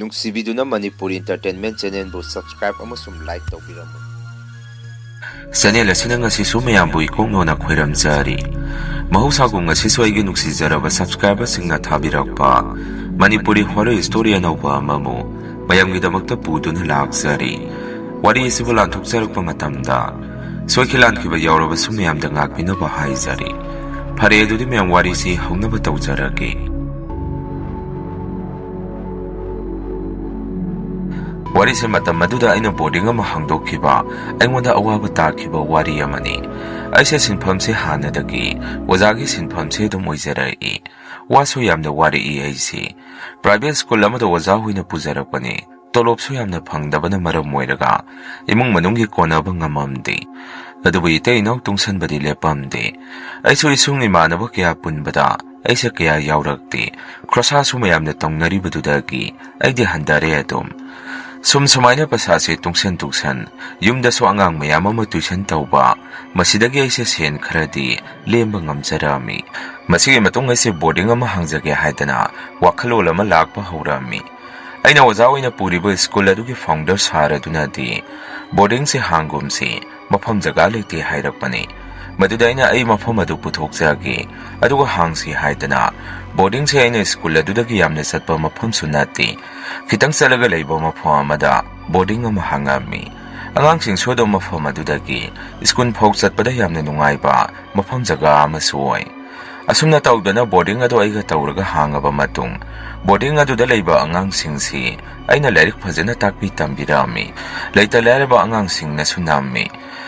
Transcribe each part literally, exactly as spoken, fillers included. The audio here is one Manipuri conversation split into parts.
ꯅꯨꯡꯁꯤꯕꯤꯗꯨꯅ ꯃꯅꯤꯄꯨꯔꯤ Entertainment Channelꯕꯨ subscribe ꯑꯃꯁꯨꯡ like ꯇꯧꯕꯤꯔꯝꯃꯨ꯫ Channel ꯑꯁꯤꯅ ꯉꯁꯤꯁꯨ ꯃꯌꯥꯝꯕꯨ ꯏꯀꯣꯛꯅꯣꯅ ꯈꯣꯏꯔꯝꯖꯔꯤ꯫ ꯃꯍꯧꯁꯥꯒꯨꯝ ꯉꯁꯤꯁꯨ ꯑꯩꯒꯤ ꯅꯨꯡꯁꯤꯖꯔꯕ subscriberꯁꯤꯡꯅ ꯊꯥꯕꯤꯔꯛꯄ ꯃꯅꯤꯄꯨꯔꯤ horror story ꯑꯅꯧꯕ ꯑꯃꯃꯨꯛ ꯃꯌꯥꯝꯒꯤꯗꯃꯛꯇ ꯄꯨꯗꯨꯅ ꯂꯥꯛꯆꯔꯤ꯫ ꯋꯥꯔꯤ ꯑꯁꯤꯕꯨ ꯂꯥꯟꯊꯣꯛꯆꯔꯛꯄ ꯃꯇꯝꯗ ꯁꯣꯏꯈꯤ ꯂꯥꯟꯈꯤꯕ ꯌꯥꯎꯔꯕꯁꯨ ꯃꯌꯥꯝꯗ ꯉꯥꯛꯄꯤꯅꯕ ꯍꯥꯏꯖꯔꯤ꯫ ꯐꯔꯦ, ꯑꯗꯨꯗꯤ ꯃꯌꯥꯝ ꯋꯥꯔꯤꯁꯤ ꯍꯧꯅꯕ ꯇꯧꯖꯔꯒꯦ꯫ ꯋꯥꯔꯤꯁꯦ ꯃꯇꯝ ꯑꯗꯨꯗ ꯑꯩꯅ boarding ꯑꯃ ꯍꯥꯡꯗꯣꯛꯈꯤꯕ, ꯑꯩꯉꯣꯟꯗ ꯑꯋꯥꯕ ꯇꯥꯈꯤꯕ ꯋꯥꯔꯤ ꯑꯃꯅꯤ꯫ ꯑꯩꯁꯦ ꯁꯤꯟꯐꯝꯁꯦ ꯍꯥꯟꯅꯗꯒꯤ ꯑꯣꯖꯥꯒꯤ ꯁꯤꯟꯐꯝꯁꯦ ꯑꯗꯨꯝ ꯑꯣꯏꯖꯔꯛꯏ꯫ ꯋꯥꯁꯨ ꯌꯥꯝꯅ ꯋꯥꯔꯛꯏ ꯑꯩꯁꯤ꯫ Private school ꯑꯃꯗ ꯑꯣꯖꯥ ꯑꯣꯏꯅ ꯄꯨꯖꯔꯛꯄꯅꯤ꯫ ꯇꯣꯂꯣꯞꯁꯨ ꯌꯥꯝꯅ ꯐꯪꯗꯕꯅ ꯃꯔꯝ ꯑꯣꯏꯔꯒ ꯏꯃꯨꯡ ꯃꯅꯨꯡꯒꯤ ꯀꯣꯟꯅꯕ ꯉꯝꯃꯝꯗꯦ꯫ ꯑꯗꯨꯕꯨ ꯏꯇꯩ ꯏꯅꯥꯎ ꯇꯨꯡꯁꯟꯕꯗꯤ ꯂꯦꯞꯄꯝꯗꯦ꯫ ꯑꯩꯁꯨ ꯏꯁꯨꯡ ꯏꯃꯥꯟꯅꯕ ꯀꯌꯥ ꯄꯨꯟꯕꯗ ꯑꯩꯁꯦ ꯀꯌꯥ ꯌꯥꯎꯔꯛꯇꯦ꯫ ꯈꯣꯔꯁꯥꯁꯨ ꯃꯌꯥꯝꯅ ꯇꯧꯅꯔꯤꯕꯗꯨꯗꯒꯤ ꯑꯩꯗꯤ ꯍꯟꯊꯔꯦ ꯑꯗꯨꯝ꯫ ꯁꯨꯝ ꯁꯨꯃꯥꯏꯅ ꯄꯩꯁꯥꯁꯦ ꯇꯨꯡꯁꯟ ꯇꯨꯡꯁꯟ ꯌꯨꯝꯗꯁꯨ ꯑꯉꯥꯡ ꯃꯌꯥꯝ ꯑꯃ tuition ꯇꯧꯕ, ꯃꯁꯤꯗꯒꯤ ꯑꯩꯁꯦ ꯁꯦꯟ ꯈꯔꯗꯤ ꯂꯦꯝꯕ ꯉꯝꯖꯔꯛꯑꯝꯃꯤ꯫ ꯃꯁꯤꯒꯤ ꯃꯇꯨꯡ ꯑꯩꯁꯦ boarding ꯑꯃ ꯍꯥꯡꯖꯒꯦ ꯍꯥꯏꯗꯅ ꯋꯥꯈꯜꯂꯣꯟ ꯑꯃ ꯂꯥꯛꯄ ꯍꯧꯔꯛꯑꯝꯃꯤ꯫ ꯑꯩꯅ ꯑꯣꯖꯥ ꯑꯣꯏꯅ ꯄꯨꯔꯤꯕ school ꯑꯗꯨꯒꯤ founder sir ꯑꯗꯨꯅꯗꯤ boardingꯁꯦ ꯍꯥꯡꯒꯨꯝꯁꯤ, ꯃꯐꯝ ꯖꯒꯥ ꯂꯩꯇꯦ ꯍꯥꯏꯔꯛꯄꯅꯤ꯫ ꯃꯗꯨꯗ ꯑꯩꯅ ꯑꯩ ꯃꯐꯝ ꯑꯗꯨ ꯄꯨꯊꯣꯛꯆꯒꯦ, ꯑꯗꯨꯒ ꯍꯥꯡꯁꯤ ꯍꯥꯏꯗꯅ, boardingꯁꯦ ꯑꯩꯅ school ꯑꯗꯨꯗꯒꯤ ꯌꯥꯝꯅ ꯆꯠꯄ ꯃꯐꯝꯁꯨ ꯅꯠꯇꯦ꯫ ꯈꯤꯇꯪ ꯆꯠꯂꯒ ꯂꯩꯕ ꯃꯐꯝ ꯑꯃꯗ boarding ꯑꯃ ꯍꯥꯡꯉꯝꯃꯤ꯫ ꯑꯉꯥꯡꯁꯤꯡꯁꯨ ꯑꯗꯨꯝ ꯃꯐꯝ ꯑꯗꯨꯗꯒꯤ school ꯐꯥꯎ ꯆꯠꯄꯗ ꯌꯥꯝꯅ ꯅꯨꯡꯉꯥꯏꯕ ꯃꯐꯝ ꯖꯒꯥ ꯑꯃꯁꯨ ꯑꯣꯏ꯫ ꯑꯁꯨꯝꯅ ꯇꯧꯗꯅ boarding ꯑꯗꯨ ꯑꯩꯒ ꯇꯧꯔꯒ ꯍꯥꯡꯉꯕ ꯃꯇꯨꯡ, boarding ꯑꯗꯨꯗ ꯂꯩꯕ ꯑꯉꯥꯡꯁꯤꯡꯁꯤ ꯑꯩꯅ ꯂꯥꯏꯔꯤꯛ ꯐꯖꯅ ꯇꯥꯛꯄꯤ ꯇꯝꯕꯤꯔꯛꯑꯝꯃꯤ꯫ ꯂꯩꯇ ꯂꯥꯏꯔꯕ ꯑꯉꯥꯡꯁꯤꯡꯅꯁꯨ ꯅꯝꯃꯤ꯫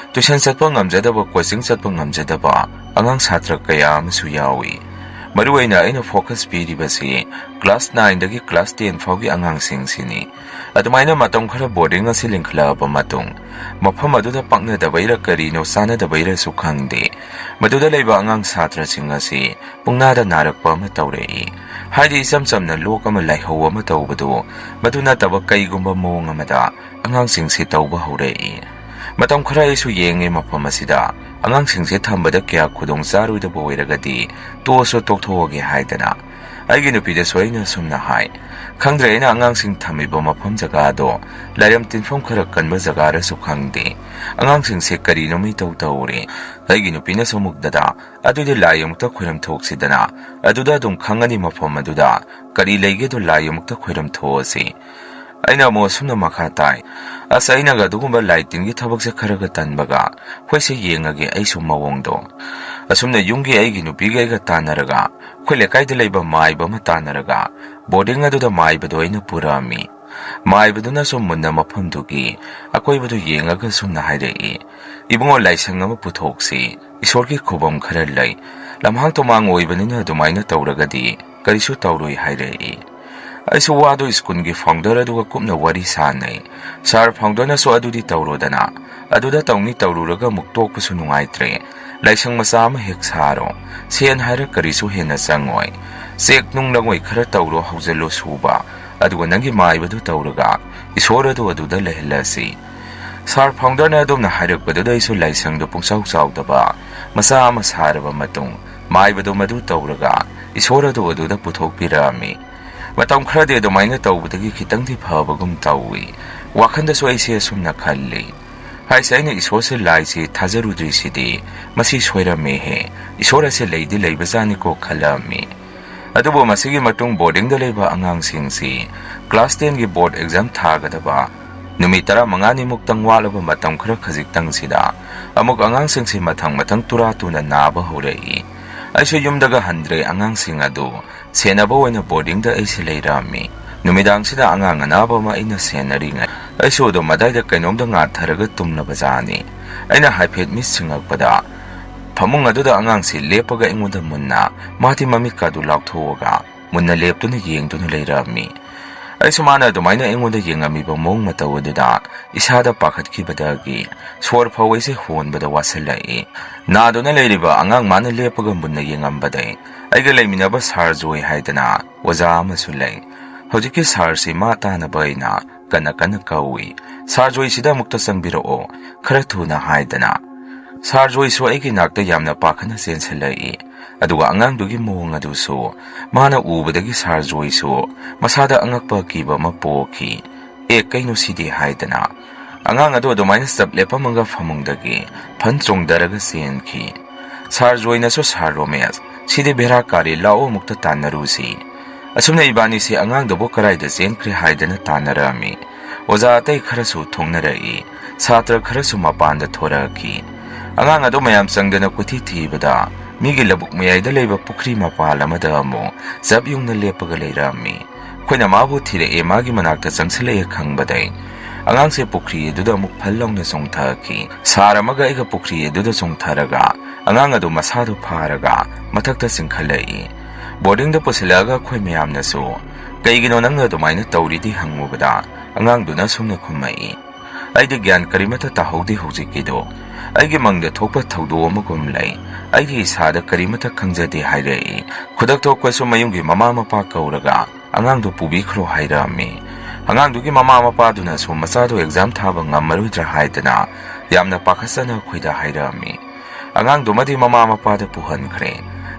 Tuition ꯆꯠꯄ ꯉꯝꯖꯗꯕ, coaching ꯆꯠꯄ ꯉꯝꯖꯗꯕ ꯑꯉꯥꯡ ꯁꯥꯇ꯭ꯔ ꯀꯌꯥ ꯑꯃꯁꯨ ꯌꯥꯎꯏ꯫ ꯃꯔꯨꯑꯣꯏꯅ ꯑꯩꯅ focus ꯄꯤꯔꯤꯕꯁꯤ class nineꯗꯒꯤ class ten ꯐꯥꯎꯒꯤ ꯑꯉꯥꯡꯁꯤꯡꯁꯤꯅꯤ꯫ ꯑꯗꯨꯃꯥꯏꯅ ꯃꯇꯝ ꯈꯔ boarding ꯑꯁꯤ ꯂꯤꯡꯈꯠꯂꯛꯑꯕ ꯃꯇꯨꯡ, ꯃꯐꯝ ꯑꯗꯨꯗ ꯄꯛꯅꯗꯕꯩꯔ ꯀꯔꯤꯅꯣ ꯆꯥꯅꯗꯕꯩꯔꯁꯨ ꯈꯪꯗꯦ, ꯃꯗꯨꯗ ꯂꯩꯕ ꯑꯉꯥꯡ ꯁꯥꯇ꯭ꯔꯁꯤꯡ ꯑꯁꯤ ꯄꯨꯡꯅꯥꯗ ꯅꯥꯔꯛꯄ ꯑꯃ ꯇꯧꯔꯛꯏ꯫ ꯍꯥꯏꯗꯤ ꯏꯆꯝ ꯆꯝꯅ ꯂꯣꯛ ꯑꯃ ꯂꯥꯏꯍꯧ ꯑꯃ ꯇꯧꯕꯗꯨ, ꯃꯗꯨ ꯅꯠꯇꯕ ꯀꯩꯒꯨꯝꯕ ꯃꯑꯣꯡ ꯑꯃꯗ ꯑꯉꯥꯡꯁꯤꯡꯁꯤ ꯇꯧꯕ ꯍꯧꯔꯛꯏ꯫ ꯃꯇꯝ ꯈꯔ ꯑꯩꯁꯨ ꯌꯦꯡꯉꯦ ꯃꯐꯝ ꯑꯁꯤꯗ꯫ ꯑꯉꯥꯡꯁꯤꯡꯁꯦ ꯊꯝꯕꯗ ꯀꯌꯥ ꯈꯨꯗꯣꯡ ꯆꯥꯔꯣꯏꯗꯕ ꯑꯣꯏꯔꯒꯗꯤ ꯇꯣꯛꯑꯁꯨ ꯇꯣꯛꯊꯣꯛꯑꯒꯦ ꯍꯥꯏꯗꯅ꯫ ꯑꯩꯒꯤ ꯅꯨꯄꯤꯗꯁꯨ ꯑꯩꯅ ꯑꯁꯨꯝꯅ ꯍꯥꯏ, "ꯈꯪꯗ꯭ꯔꯦ, ꯑꯩꯅ ꯑꯉꯥꯡꯁꯤꯡ ꯊꯝꯃꯤꯕ ꯃꯐꯝ ꯖꯒꯥꯗꯣ ꯂꯥꯏꯔꯝ ꯇꯤꯟꯐꯝ ꯈꯔ ꯀꯟꯕ ꯖꯒꯥꯔꯁꯨ ꯈꯪꯗꯦ꯫ ꯑꯉꯥꯡꯁꯤꯡꯁꯦ ꯀꯔꯤꯅꯣ ꯃꯩꯇꯧ ꯇꯧꯔꯦ?" ꯑꯩꯒꯤ ꯅꯨꯄꯤꯅꯁꯨ ꯑꯃꯨꯛ, "ꯗꯗꯥ, ꯑꯗꯨꯗꯤ ꯂꯥꯏ ꯑꯃꯨꯛꯇ ꯈꯣꯏꯔꯝ ꯊꯣꯛꯁꯤꯗꯅ, ꯑꯗꯨꯗ ꯑꯗꯨꯝ ꯈꯪꯉꯅꯤ ꯃꯐꯝ ꯑꯗꯨꯗ ꯀꯔꯤ ꯂꯩꯒꯦꯗꯣ, ꯂꯥꯏ ꯑꯃꯨꯛꯇ ꯈꯣꯏꯔꯝ ꯊꯣꯛꯑꯁꯤ"꯫ ꯑꯩꯅ ꯑꯃꯨꯛ ꯑꯁꯨꯝꯅ ꯃꯈꯥ ꯇꯥꯏ, "ꯑꯁ, ꯑꯩꯅꯒ ꯑꯗꯨꯒꯨꯝꯕ ꯂꯥꯏ ꯇꯤꯟꯒꯤ ꯊꯕꯛꯁꯦ ꯈꯔꯒ ꯇꯟꯕꯒ, ꯍꯣꯏꯁꯦ, ꯌꯦꯡꯉꯒꯦ ꯑꯩꯁꯨ ꯃꯑꯣꯡꯗꯣ"꯫ ꯑꯁꯨꯝꯅ ꯌꯨꯝꯒꯤ ꯑꯩꯒꯤ ꯅꯨꯄꯤꯒ ꯑꯩꯒ ꯇꯥꯟꯅꯔꯒ ꯑꯩꯈꯣꯏ ꯂꯩꯀꯥꯏꯗ ꯂꯩꯕ ꯃꯥꯏꯕ ꯑꯃ ꯇꯥꯟꯅꯔꯒ ꯕꯣꯔꯗꯤꯡ ꯑꯗꯨꯗ ꯃꯥꯏꯕꯗꯣ ꯑꯩꯅ ꯄꯨꯔꯛꯑꯝꯃꯤ꯫ ꯃꯥꯏꯕꯗꯨꯅꯁꯨ ꯃꯨꯟꯅ ꯃꯐꯝꯗꯨꯒꯤ ꯑꯀꯣꯏꯕꯗꯨ ꯌꯦꯡꯉꯒ ꯁꯨꯝꯅ ꯍꯥꯏꯔꯛꯏ, "ꯏꯕꯨꯡꯉꯣ, ꯂꯥꯏꯁꯪ ꯑꯃ ꯄꯨꯊꯣꯛꯁꯤ, ꯏꯁꯣꯔꯒꯤ ꯈꯨꯕꯝ ꯈꯔ ꯂꯩ, ꯂꯝꯍꯥꯡ ꯇꯨꯃꯥꯡ ꯑꯣꯏꯕꯅꯤꯅ ꯑꯗꯨꯃꯥꯏꯅ ꯇꯧꯔꯒꯗꯤ ꯀꯔꯤꯁꯨ ꯇꯧꯔꯣꯏ" ꯍꯥꯏꯔꯛꯏ꯫ ꯑꯩꯁꯨ ꯋꯥꯗꯨ ꯁ꯭ꯀꯨꯜꯒꯤ ꯐꯥꯎꯟꯗꯔ ꯑꯗꯨꯒ ꯀꯨꯞꯅ ꯋꯥꯔꯤ ꯁꯥꯅꯩ꯫ ꯁꯥꯔ ꯐꯥꯎꯟꯗꯔꯅꯁꯨ "ꯑꯗꯨꯗꯤ ꯇꯧꯔꯣꯗꯅ, ꯑꯗꯨꯗ ꯇꯧꯅꯤ ꯇꯧꯔꯨꯔꯒ ꯑꯃꯨꯛ ꯇꯣꯛꯄꯁꯨ ꯅꯨꯡꯉꯥꯏꯇ꯭ꯔꯦ, ꯂꯥꯏꯁꯪ ꯃꯆꯥ ꯑꯃ ꯍꯦꯛ ꯁꯥꯔꯣ, ꯁꯦꯟ ꯍꯥꯏꯔ ꯀꯔꯤꯁꯨ ꯍꯦꯟꯅ ꯆꯪꯉꯣꯏ, ꯆꯦꯛ ꯅꯨꯡ ꯂꯪꯉꯣꯏ ꯈꯔ ꯇꯧꯔꯣ, ꯍꯧꯖꯤꯜꯂꯣ ꯁꯨꯕ, ꯑꯗꯨꯒ ꯅꯪꯒꯤ ꯃꯥꯏꯕꯗꯨ ꯇꯧꯔꯒ ꯏꯁꯣꯔ ꯑꯗꯨ ꯑꯗꯨꯗ ꯂꯩꯍꯜꯂꯁꯤ"꯫ ꯁꯥꯔ ꯐꯥꯎꯟꯗꯔꯅ ꯑꯗꯨꯝꯅ ꯍꯥꯏꯔꯛꯄꯗꯨꯗ ꯑꯩꯁꯨ ꯂꯥꯏꯁꯪꯗꯨ ꯄꯨꯡꯆꯥꯎ ꯆꯥꯎꯗꯕ ꯃꯆꯥ ꯑꯃ ꯁꯥꯔꯕ ꯃꯇꯨꯡ, ꯃꯥꯏꯕꯗꯨ ꯃꯗꯨ ꯇꯧꯔꯒ ꯏꯁꯣꯔ ꯑꯗꯨ ꯑꯗꯨꯗ ꯄꯨꯊꯣꯛꯄꯤꯔꯛꯑꯝꯃꯤ꯫ ꯃꯇꯝ ꯈꯔꯗꯤ ꯑꯗꯨꯃꯥꯏꯅ ꯇꯧꯕꯗꯒꯤ ꯈꯤꯇꯪꯗꯤ ꯐꯕꯒꯨꯝ ꯇꯧꯏ꯫ ꯋꯥꯈꯜꯗꯁꯨ ꯑꯩꯁꯦ ꯑꯁꯨꯝꯅ ꯈꯜꯂꯤ, "ꯍꯥꯏꯁꯦ, ꯑꯩꯅ ꯏꯁꯣꯔꯁꯦ, ꯂꯥꯏꯁꯦ ꯊꯥꯖꯔꯨꯗ꯭ꯔꯤꯁꯤꯗꯤ, ꯃꯁꯤ ꯁꯣꯏꯔꯝꯃꯦꯍꯦ, ꯏꯁꯣꯔ ꯑꯁꯦ ꯂꯩꯗꯤ ꯂꯩꯕꯖꯥꯠꯅꯤꯀꯣ" ꯈꯜꯂꯝꯃꯤ꯫ ꯑꯗꯨꯕꯨ ꯃꯁꯤꯒꯤ ꯃꯇꯨꯡ ꯕꯣꯔꯗꯤꯡꯗ ꯂꯩꯕ ꯑꯉꯥꯡꯁꯤꯡꯁꯤ ꯀ꯭ꯂꯥꯁ ꯇꯦꯟꯒꯤ ꯕꯣꯔꯗ ꯑꯦꯛꯖꯥꯝ ꯊꯥꯒꯗꯕ ꯅꯨꯃꯤꯠ ꯇꯔꯥꯃꯉꯥꯅꯤꯃꯨꯛꯇꯪ ꯋꯥꯠꯂꯕ ꯃꯇꯝ ꯈꯔ ꯈꯖꯤꯛꯇꯪꯁꯤꯗ ꯑꯃꯨꯛ ꯑꯉꯥꯡꯁꯤꯡꯁꯤ ꯃꯊꯪ ꯃꯊꯪ ꯇꯨꯔꯥ ꯇꯨꯅ ꯅꯥꯕ ꯍꯧꯔꯛꯏ꯫ ꯑꯩꯁꯨ ꯌꯨꯝꯗꯒ ꯍꯟꯗ꯭ꯔꯦ, ꯑꯉꯥꯡꯁꯤꯡ ꯑꯗꯨ ꯁꯦꯟꯅꯕ ꯑꯣꯏꯅ ꯕꯣꯔꯗꯤꯡꯗ ꯑꯩꯁꯦ ꯂꯩꯔꯝꯃꯤ꯫ ꯅꯨꯃꯤꯗꯥꯡꯁꯤꯗ ꯑꯉꯥꯡ ꯑꯅꯥꯕ ꯑꯃ ꯑꯩꯅ ꯁꯦꯟꯅꯔꯤꯉꯩ, ꯑꯩꯁꯨ ꯑꯗꯨꯝ ꯑꯗꯥꯏꯗ ꯀꯩꯅꯣꯝꯗ ꯉꯥꯊꯔꯒ ꯇꯨꯝꯂꯕꯖꯥꯠꯅꯤ꯫ ꯑꯩꯅ ꯍꯥꯏꯐꯦꯠ ꯃꯤꯠ ꯁꯤꯡꯉꯛꯄꯗ, ꯐꯃꯨꯡ ꯑꯗꯨꯗ ꯑꯉꯥꯡꯁꯤ ꯂꯦꯞꯄꯒ ꯑꯩꯉꯣꯟꯗ ꯃꯨꯟꯅ, ꯃꯥꯗꯤ ꯃꯃꯤꯠꯀꯥꯗꯨ ꯂꯥꯎꯊꯣꯛꯑꯒ ꯃꯨꯟꯅ ꯂꯦꯞꯇꯨꯅ ꯌꯦꯡꯗꯨꯅ ꯂꯩꯔꯝꯃꯤ꯫ ꯑꯩꯁꯨ ꯃꯥꯅ ꯑꯗꯨꯃꯥꯏꯅ ꯑꯩꯉꯣꯟꯗ ꯌꯦꯡꯉꯝꯃꯤꯕ ꯃꯑꯣꯡ ꯃꯇꯧ ꯑꯗꯨꯗ ꯏꯁꯥꯗ ꯄꯥꯈꯠꯈꯤꯕꯗꯒꯤ ꯁꯣꯔ ꯐꯥꯎ ꯑꯩꯁꯦ ꯍꯣꯟꯕꯗ ꯋꯥꯁꯤꯜꯂꯛꯏ꯫ ꯅꯥꯗꯨꯅ ꯂꯩꯔꯤꯕ ꯑꯉꯥꯡ ꯃꯥꯅ ꯂꯦꯞꯄꯒ ꯃꯨꯟꯅ ꯌꯦꯡꯉꯝꯕꯗꯩ ꯑꯩꯒ ꯂꯩꯃꯤꯟꯅꯕ ꯁꯥꯔ ꯖꯣꯏ ꯍꯥꯏꯗꯅ ꯑꯣꯖꯥ ꯑꯃꯁꯨ ꯂꯩ꯫ ꯍꯧꯖꯤꯛꯀꯤ ꯁꯥꯔꯁꯤ ꯃꯥ ꯇꯥꯅꯕ ꯑꯩꯅ ꯀꯟꯅ ꯀꯟꯅ ꯀꯧꯏ, "ꯁꯥꯔ ꯖꯣꯏꯁꯤꯗ ꯑꯃꯨꯛꯇ ꯆꯪꯕꯤꯔꯛꯑꯣ, ꯈꯔ ꯊꯨꯅ" ꯍꯥꯏꯗꯅ꯫ ꯁꯥꯔ ꯖꯣꯏꯁꯨ ꯑꯩꯒꯤ ꯅꯥꯛꯇ ꯌꯥꯝꯅ ꯄꯥꯈꯠꯅ ꯆꯦꯟꯁꯤꯜꯂꯛꯏ꯫ ꯑꯗꯨꯒ ꯑꯉꯥꯡꯗꯨꯒꯤ ꯃꯑꯣꯡ ꯑꯗꯨꯁꯨ ꯃꯥꯅ ꯎꯕꯗꯒꯤ ꯁꯥꯔ ꯖꯣꯏꯁꯨ ꯃꯁꯥꯗ ꯑꯉꯛꯄ ꯑꯀꯤꯕ ꯑꯃ ꯄꯣꯛꯈꯤ꯫ "ꯑꯦ, ꯀꯩꯅꯣ ꯁꯤꯗꯤ?" ꯍꯥꯏꯗꯅ ꯑꯉꯥꯡ ꯑꯗꯨ ꯑꯗꯨꯃꯥꯏꯅ ꯆꯞ ꯂꯦꯞꯄꯝꯃꯒ ꯐꯃꯨꯡꯗꯒꯤ ꯐꯟ ꯆꯣꯡꯊꯔꯒ ꯆꯦꯟꯈꯤ꯫ ꯁꯥꯔ ꯖꯣꯏꯅꯁꯨ, "ꯁꯥꯔ ꯔꯣꯃꯦꯁ, ꯁꯤꯗꯤ ꯕꯦꯔꯥ ꯀꯥꯔꯦ, ꯂꯥꯛꯑꯣ ꯑꯃꯨꯛꯇ ꯇꯥꯟꯅꯔꯨꯁꯤ꯫" ꯑꯁꯨꯝꯅ ꯏꯕꯥꯅꯤꯁꯤ ꯑꯉꯥꯡꯗꯨꯕꯨ ꯀꯗꯥꯏꯗ ꯆꯦꯟꯈ꯭ꯔꯦ ꯍꯥꯏꯗꯅ ꯇꯥꯟꯅꯔꯛꯑꯝꯃꯤ꯫ ꯑꯣꯖꯥ ꯑꯇꯩ ꯈꯔꯁꯨ ꯊꯣꯛꯅꯔꯛꯏ꯫ ꯁꯥꯇ꯭ꯔ ꯈꯔꯁꯨ ꯃꯄꯥꯟꯗ ꯊꯣꯔꯛꯈꯤ꯫ ꯑꯉꯥꯡ ꯑꯗꯨ ꯃꯌꯥꯝ ꯆꯪꯗꯅ ꯀꯣꯏꯊꯤ ꯊꯤꯕꯗ ꯃꯤꯒꯤ ꯂꯧꯕꯨꯛ ꯃꯌꯥꯏꯗ ꯂꯩꯕ ꯄꯨꯈ꯭ꯔꯤ ꯃꯄꯥꯜ ꯑꯃꯗ ꯑꯃꯨꯛ ꯆꯞ ꯌꯨꯡꯅ ꯂꯦꯞꯄꯒ ꯂꯩꯔꯝꯃꯤ꯫ ꯑꯩꯈꯣꯏꯅ ꯃꯥꯕꯨ ꯊꯤꯔꯛꯑꯦ, ꯃꯥꯒꯤ ꯃꯅꯥꯛꯇ ꯆꯪꯁꯤꯜꯂꯛꯑꯦ ꯈꯪꯕꯗꯩ ꯑꯉꯥꯡꯁꯦ ꯄꯨꯈ꯭ꯔꯤ ꯑꯗꯨꯗ ꯑꯃꯨꯛ ꯐꯜ ꯂꯥꯎꯅ ꯆꯣꯡꯊꯈꯤ꯫ ꯁꯥꯔ ꯑꯃꯒ ꯑꯩꯒ ꯄꯨꯈ꯭ꯔꯤ ꯑꯗꯨꯗ ꯆꯣꯡꯊꯔꯒ ꯑꯉꯥꯡ ꯑꯗꯨ ꯃꯁꯥꯗꯨ ꯐꯥꯔꯒ ꯃꯊꯛꯇ ꯆꯤꯡꯈꯠꯂꯛꯏ꯫ ꯕꯣꯔꯗꯤꯡꯗ ꯄꯨꯁꯤꯜꯂꯛꯑꯒ ꯑꯩꯈꯣꯏ ꯃꯌꯥꯝꯅꯁꯨ, "ꯀꯩꯒꯤꯅꯣ ꯅꯪꯅ ꯑꯗꯨꯃꯥꯏꯅ ꯇꯧꯔꯤꯗꯤ?" ꯍꯪꯉꯨꯕꯗ ꯑꯉꯥꯡꯗꯨꯅ ꯑꯁꯨꯝꯅ ꯈꯨꯝꯃꯛꯏ, "ꯑꯩꯗꯤ ꯒ꯭ꯌꯥꯟ ꯀꯔꯤꯃꯠꯇ ꯇꯥꯍꯧꯗꯦ ꯍꯧꯖꯤꯛꯀꯤꯗꯣ꯫ ꯑꯩꯒꯤ ꯃꯪꯗ ꯊꯣꯛꯄ ꯊꯧꯗꯣꯛ ꯑꯃꯒꯨꯝ ꯂꯩ꯫ ꯑꯩꯒꯤ ꯏꯁꯥꯗ ꯀꯔꯤꯃꯠꯇ ꯈꯪꯖꯗꯦ" ꯍꯥꯏꯔꯛꯏ꯫ ꯈꯨꯗꯛ ꯊꯣꯛꯄꯁꯨ ꯃꯌꯨꯝꯒꯤ ꯃꯃꯥ ꯃꯄꯥ ꯀꯧꯔꯒ ꯑꯉꯥꯡꯗꯨ ꯄꯨꯕꯤꯈ꯭ꯔꯣ ꯍꯥꯏꯔꯛꯑꯝꯃꯤ꯫ ꯑꯉꯥꯡꯗꯨꯒꯤ ꯃꯃꯥ ꯃꯄꯥꯗꯨꯅꯁꯨ ꯃꯆꯥꯗꯨ ꯑꯦꯛꯖꯥꯝ ꯊꯥꯕ ꯉꯝꯃꯔꯣꯏꯗ꯭ꯔꯥ ꯍꯥꯏꯗꯅ ꯌꯥꯝꯅ ꯄꯥꯈꯠꯆꯅ ꯑꯩꯈꯣꯏꯗ ꯍꯥꯏꯔꯛꯑꯝꯃꯤ꯫ ꯑꯉꯥꯡꯗꯨꯃꯗꯤ ꯃꯃꯥ ꯃꯄꯥꯗ ꯄꯨꯍꯟꯈ꯭ꯔꯦ꯫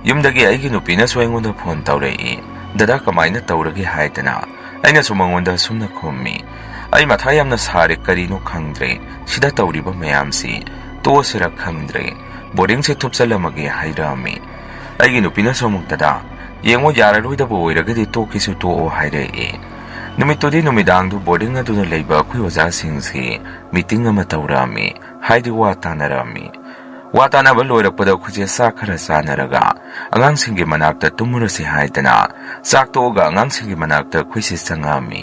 ꯌꯨꯝꯗꯒꯤ ꯑꯩꯒꯤ ꯅꯨꯄꯤꯅꯁꯨ ꯑꯩꯉꯣꯟꯗ ꯐꯣꯟ ꯇꯧꯔꯛꯏ, "ꯗꯗꯥ, ꯀꯃꯥꯏꯅ ꯇꯧꯔꯒꯦ?" ꯍꯥꯏꯗꯅ꯫ ꯑꯩꯅꯁꯨ ꯃꯉꯣꯟꯗ ꯑꯁꯨꯝꯅ ꯈꯨꯝꯃꯤ, "ꯑꯩ ꯃꯊꯥ ꯌꯥꯝꯅ ꯁꯥꯔꯦ, ꯀꯔꯤꯅꯣ ꯈꯪꯗ꯭ꯔꯦ꯫ ꯁꯤꯗ ꯇꯧꯔꯤꯕ ꯃꯌꯥꯝꯁꯤ ꯇꯣꯛꯑꯁꯤꯔ ꯈꯪꯗ꯭ꯔꯦ꯫ ꯕꯣꯔꯗꯤꯡꯁꯦ ꯊꯨꯞꯆꯜꯂꯝꯃꯒꯦ" ꯍꯥꯏꯔꯛꯑꯝꯃꯤ꯫ ꯑꯩꯒꯤ ꯅꯨꯄꯤꯅꯁꯨ ꯑꯃꯨꯛ, "ꯗꯗꯥ, ꯌꯦꯡꯉꯣ, ꯌꯥꯔꯔꯣꯏꯗꯕ ꯑꯣꯏꯔꯒꯗꯤ ꯇꯣꯛꯀꯦꯁꯨ ꯇꯣꯛꯑꯣ" ꯍꯥꯏꯔꯛꯑꯦ꯫ ꯅꯨꯃꯤꯠꯇꯨꯗꯤ ꯅꯨꯃꯤꯗꯥꯡꯗꯨ ꯕꯣꯔꯗꯤꯡ ꯑꯗꯨꯗ ꯂꯩꯕ ꯑꯩꯈꯣꯏ ꯑꯣꯖꯥꯁꯤꯡꯁꯤ ꯃꯤꯇꯤꯡ ꯑꯃ ꯇꯧꯔꯛꯑꯝꯃꯤ, ꯍꯥꯏꯗꯤ ꯋꯥ ꯇꯥꯅꯔꯛꯑꯝꯃꯤ꯫ ꯋꯥ ꯇꯥꯅꯕ ꯂꯣꯏꯔꯛꯄꯗ ꯑꯩꯈꯣꯏꯁꯦ ꯆꯥꯛ ꯈꯔ ꯆꯥꯅꯔꯒ ꯑꯉꯥꯡꯁꯤꯡꯒꯤ ꯃꯅꯥꯛꯇ ꯇꯨꯝꯃꯨꯔꯁꯤ ꯍꯥꯏꯗꯅ ꯆꯥꯛ ꯇꯣꯛꯑꯒ ꯑꯉꯥꯡꯁꯤꯡꯒꯤ ꯃꯅꯥꯛꯇ ꯑꯩꯈꯣꯏꯁꯦ ꯆꯪꯉꯛꯑꯝꯃꯤ꯫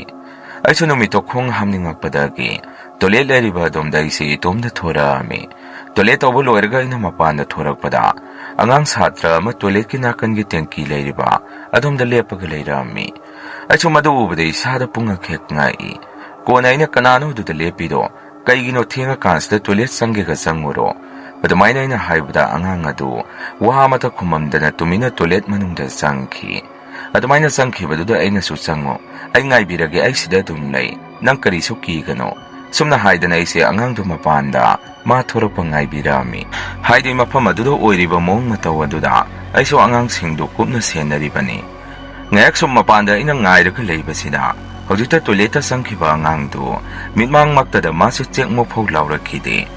ꯑꯩꯁꯨ ꯅꯨꯃꯤꯠꯇꯣ ꯈꯣꯡ ꯍꯥꯝꯅꯤꯡꯉꯛꯄꯗꯒꯤ ꯇꯣꯏꯂꯦꯠ ꯂꯩꯔꯤꯕ ꯑꯗꯣꯝꯗ ꯑꯩꯁꯦ ꯏꯇꯣꯝꯗ ꯊꯣꯔꯛꯑꯝꯃꯤ꯫ ꯇꯣꯏꯂꯦꯠ ꯇꯧꯕ ꯂꯣꯏꯔꯒ ꯑꯩꯅ ꯃꯄꯥꯟꯗ ꯊꯣꯔꯛꯄꯗ ꯑꯉꯥꯡ ꯁꯥꯇ꯭ꯔ ꯑꯃ ꯇꯣꯏꯂꯦꯠꯀꯤ ꯅꯥꯀꯟꯒꯤ ꯇꯦꯡꯀꯤ ꯂꯩꯔꯤꯕ ꯑꯗꯣꯝꯗ ꯂꯦꯞꯄꯒ ꯂꯩꯔꯝꯃꯤ꯫ ꯑꯩꯁꯨ ꯃꯗꯨ ꯎꯕꯗ ꯏꯁꯥꯗ ꯄꯨꯡꯉꯛ ꯍꯦꯛ ꯉꯛꯏ꯫ ꯀꯣꯟꯅ ꯑꯩꯅ, "ꯀꯅꯥꯅꯣ ꯑꯗꯨꯗ ꯂꯦꯞꯄꯤꯗꯣ? ꯀꯩꯒꯤꯅꯣ ꯊꯦꯡꯉꯀꯥꯟꯁꯤꯗ ꯇꯣꯏꯂꯦꯠ ꯆꯪꯒꯦꯒ ꯆꯪꯉꯨꯔꯣ?" ꯑꯗꯨꯃꯥꯏꯅ ꯑꯩꯅ ꯍꯥꯏꯕꯗ ꯑꯉꯥꯡ ꯑꯗꯨ ꯋꯥ ꯑꯃꯠꯇ ꯈꯨꯝꯃꯝꯗꯅ ꯇꯨꯃꯤꯟꯅ ꯇꯣꯏꯂꯦꯠ ꯃꯅꯨꯡꯗ ꯆꯪꯈꯤ꯫ ꯑꯗꯨꯃꯥꯏꯅ ꯆꯪꯈꯤꯕꯗꯨꯗ ꯑꯩꯅꯁꯨ, "ꯆꯪꯉꯣ, ꯑꯩ ꯉꯥꯏꯕꯤꯔꯒꯦ, ꯑꯩ ꯁꯤꯗ ꯑꯗꯨꯝ ꯂꯩ, ꯅꯪ ꯀꯔꯤꯁꯨ ꯀꯤꯒꯅꯣ" ꯁꯨꯝꯅ ꯍꯥꯏꯗꯅ ꯑꯩꯁꯦ ꯑꯉꯥꯡꯗꯨ ꯃꯄꯥꯟꯗ ꯃꯥ ꯊꯣꯔꯛꯄ ꯉꯥꯏꯕꯤꯔꯛꯑꯝꯃꯤ꯫ ꯍꯥꯏꯗꯤ ꯃꯐꯝ ꯑꯗꯨꯗ ꯑꯣꯏꯔꯤꯕ ꯃꯑꯣꯡ ꯃꯇꯧ ꯑꯗꯨꯗ ꯑꯩꯁꯨ ꯑꯉꯥꯡꯁꯤꯡꯗꯨ ꯀꯨꯞꯅ ꯁꯦꯟꯅꯔꯤꯕꯅꯤ꯫ ꯉꯥꯏꯍꯥꯛ ꯁꯨꯝ ꯃꯄꯥꯟꯗ ꯑꯩꯅ ꯉꯥꯏꯔꯒ ꯂꯩꯕꯁꯤꯗ ꯍꯧꯖꯤꯛꯇ ꯇꯣꯏꯂꯦꯠꯇ ꯆꯪꯈꯤꯕ ꯑꯉꯥꯡꯗꯨ ꯃꯤꯠꯃꯥꯡꯃꯛꯇꯗ ꯃꯥꯁꯦ ꯆꯦꯛ ꯃꯣꯐꯧ ꯂꯥꯎꯔꯛꯈꯤꯗꯦ꯫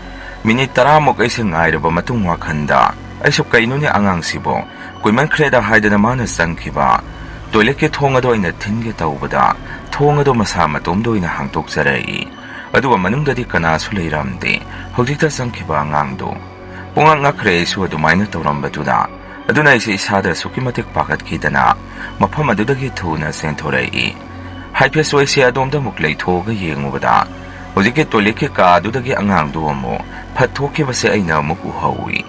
ꯃꯤꯅꯤꯠ ꯇꯔꯥꯃꯨꯛ ꯑꯩꯁꯦ ꯉꯥꯏꯔꯕ ꯃꯇꯨꯡ ꯋꯥꯈꯟꯗ ꯑꯩꯁꯨ ꯀꯩꯅꯣꯅꯦ ꯑꯉꯥꯡꯁꯤꯕꯣ, ꯀꯨꯏꯃꯟꯈ꯭ꯔꯦꯗ ꯍꯥꯏꯗꯅ ꯃꯥꯅ ꯆꯪꯈꯤꯕ ꯇꯣꯏꯂꯦꯠꯀꯤ ꯊꯣꯡ ꯑꯗꯣ ꯑꯩꯅ ꯊꯤꯟꯒꯦ ꯇꯧꯕꯗ ꯊꯣꯡ ꯑꯗꯣ ꯃꯁꯥ ꯃꯇꯣꯝꯗ ꯑꯣꯏꯅ ꯍꯥꯡꯗꯣꯛꯆꯔꯛꯏ꯫ ꯑꯗꯨꯒ ꯃꯅꯨꯡꯗꯗꯤ ꯀꯅꯥꯁꯨ ꯂꯩꯔꯝꯗꯦ꯫ ꯍꯧꯖꯤꯛꯇ ꯆꯪꯈꯤꯕ ꯑꯉꯥꯡꯗꯣ꯫ ꯄꯨꯡꯉꯛ ꯉꯛꯈ꯭ꯔꯦ ꯑꯩꯁꯨ ꯑꯗꯨꯃꯥꯏꯅ ꯇꯧꯔꯝꯕꯗꯨꯗ꯫ ꯑꯗꯨꯅ ꯑꯩꯁꯦ ꯏꯁꯥꯗ ꯑꯁꯨꯛꯀꯤ ꯃꯇꯤꯛ ꯄꯥꯈꯠꯈꯤꯗꯅ ꯃꯐꯝ ꯑꯗꯨꯗꯒꯤ ꯊꯨꯅ ꯆꯦꯟꯊꯣꯔꯛꯏ꯫ ꯍꯥꯏꯐꯦꯠꯁꯨ ꯑꯩꯁꯦ ꯑꯗꯣꯝꯗ ꯑꯃꯨꯛ ꯂꯩꯊꯣꯛꯑꯒ ꯌꯦꯡꯉꯨꯕꯗ ꯍꯧꯖꯤꯛꯀꯤ ꯇꯣꯏꯂꯦꯠꯀꯤ ꯀꯥ ꯑꯗꯨꯗꯒꯤ ꯑꯉꯥꯡꯗꯨ ꯑꯃꯨꯛ ꯐꯠ ꯊꯣꯛꯈꯤꯕꯁꯦ ꯑꯩꯅ ꯑꯃꯨꯛ ꯎꯍꯧꯏ꯫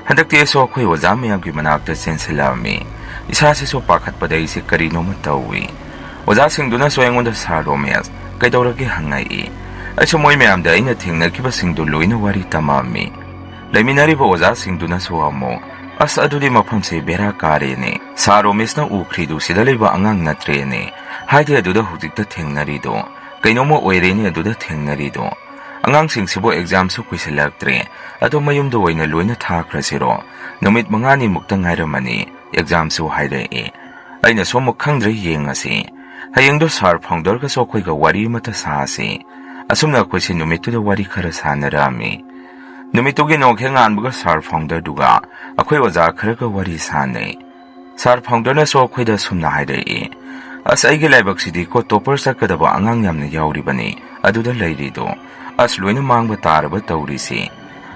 ꯍꯟꯗꯛꯇꯤ ꯑꯩꯁꯨ ꯑꯩꯈꯣꯏ ꯑꯣꯖꯥ ꯃꯌꯥꯝꯒꯤ ꯃꯅꯥꯛꯇ ꯆꯦꯟꯁꯤꯜꯂꯛꯑꯝꯃꯤ꯫ ꯏꯁꯥꯁꯤꯁꯨ ꯄꯥꯈꯠꯄꯗ ꯑꯩꯁꯦ ꯀꯔꯤꯅꯣꯃ ꯇꯧꯏ꯫ ꯑꯣꯖꯥꯁꯤꯡꯗꯨꯅꯁꯨ ꯑꯩꯉꯣꯟꯗ "ꯁꯥꯔ ꯔꯣꯃꯦꯁ, ꯀꯩꯗꯧꯔꯒꯦ?" ꯍꯪꯉꯛꯏ꯫ ꯑꯩꯁꯨ ꯃꯣꯏ ꯃꯌꯥꯝꯗ ꯑꯩꯅ ꯊꯦꯡꯅꯈꯤꯕꯁꯤꯡꯗꯨ ꯂꯣꯏꯅ ꯋꯥꯔꯤ ꯇꯝꯃꯛꯑꯝꯃꯤ꯫ ꯂꯩꯃꯤꯟꯅꯔꯤꯕ ꯑꯣꯖꯥꯁꯤꯡꯗꯨꯅꯁꯨ ꯑꯃꯨꯛ, "ꯑꯁ, ꯑꯗꯨꯗꯤ ꯃꯐꯝꯁꯦ ꯕꯦꯔꯥ ꯀꯥꯔꯦꯅꯦ꯫ ꯁꯥꯔ ꯔꯣꯃꯦꯁꯅ ꯎꯈ꯭ꯔꯤꯗꯨ ꯁꯤꯗ ꯂꯩꯕ ꯑꯉꯥꯡ ꯅꯠꯇ꯭ꯔꯦꯅꯦ꯫ ꯍꯥꯏꯗꯤ ꯑꯗꯨꯗ ꯍꯧꯖꯤꯛꯇ ꯊꯦꯡꯅꯔꯤꯗꯣ꯫ ꯀꯩꯅꯣꯝꯃ ꯑꯣꯏꯔꯦꯅꯦ ꯑꯗꯨꯗ ꯊꯦꯡꯅꯔꯤꯗꯣ꯫ ꯑꯉꯥꯡꯁꯤꯡꯁꯤꯕꯨ ꯑꯦꯛꯖꯥꯝꯁꯨ ꯀꯨꯏꯁꯤꯜꯂꯛꯇ꯭ꯔꯦ꯫ ꯑꯗꯣ ꯃꯌꯨꯝꯗ ꯑꯣꯏꯅ ꯂꯣꯏꯅ ꯊꯥꯈ꯭ꯔꯁꯤꯔꯣ? ꯅꯨꯃꯤꯠ ꯃꯉꯥꯅꯤꯃꯨꯛꯇ ꯉꯥꯏꯔꯝꯃꯅꯤ꯫ ꯑꯦꯛꯖꯥꯝꯁꯨ ꯍꯥꯏꯔꯛꯑꯦ꯫ ꯑꯩꯅꯁꯨ ꯑꯃꯨꯛ ꯈꯪꯗ꯭ꯔꯦ, ꯌꯦꯡꯉꯁꯤ꯫ ꯍꯌꯦꯡꯗꯣ ꯁꯥꯔ ꯐꯥꯎꯟꯗꯔꯒꯁꯨ ꯑꯩꯈꯣꯏꯒ ꯋꯥꯔꯤ ꯑꯃꯇ ꯁꯥꯁꯤ꯫ ꯑꯁꯨꯝꯅ ꯑꯩꯈꯣꯏꯁꯦ ꯅꯨꯃꯤꯠꯇꯨꯗ ꯋꯥꯔꯤ ꯈꯔ ꯁꯥꯟꯅꯔꯛꯑꯝꯃꯤ꯫ ꯅꯨꯃꯤꯠꯇꯨꯒꯤ ꯅꯣꯡꯈꯦꯛ ꯉꯥꯟꯕꯒ ꯁꯥꯔ ꯐꯥꯎꯟꯗꯔꯗꯨꯒ ꯑꯩꯈꯣꯏ ꯑꯣꯖꯥ ꯈꯔꯒ ꯋꯥꯔꯤ ꯁꯥꯟꯅꯩ꯫ ꯁꯥꯔ ꯐꯥꯎꯟꯗꯔꯅꯁꯨ ꯑꯩꯈꯣꯏꯗ ꯑꯁꯨꯝꯅ ꯍꯥꯏꯔꯛꯏ, "ꯑꯁ, ꯑꯩꯒꯤ ꯂꯥꯏꯕꯛꯁꯤꯗꯤꯀꯣ, ꯇꯣꯄꯔ ꯆꯠꯀꯗꯕ ꯑꯉꯥꯡ ꯌꯥꯝꯅ ꯌꯥꯎꯔꯤꯕꯅꯤ ꯑꯗꯨꯗ ꯂꯩꯔꯤꯗꯣ꯫ ꯑꯁ, ꯂꯣꯏꯅ ꯃꯥꯡꯕ ꯇꯥꯔꯕ ꯇꯧꯔꯤꯁꯤ"꯫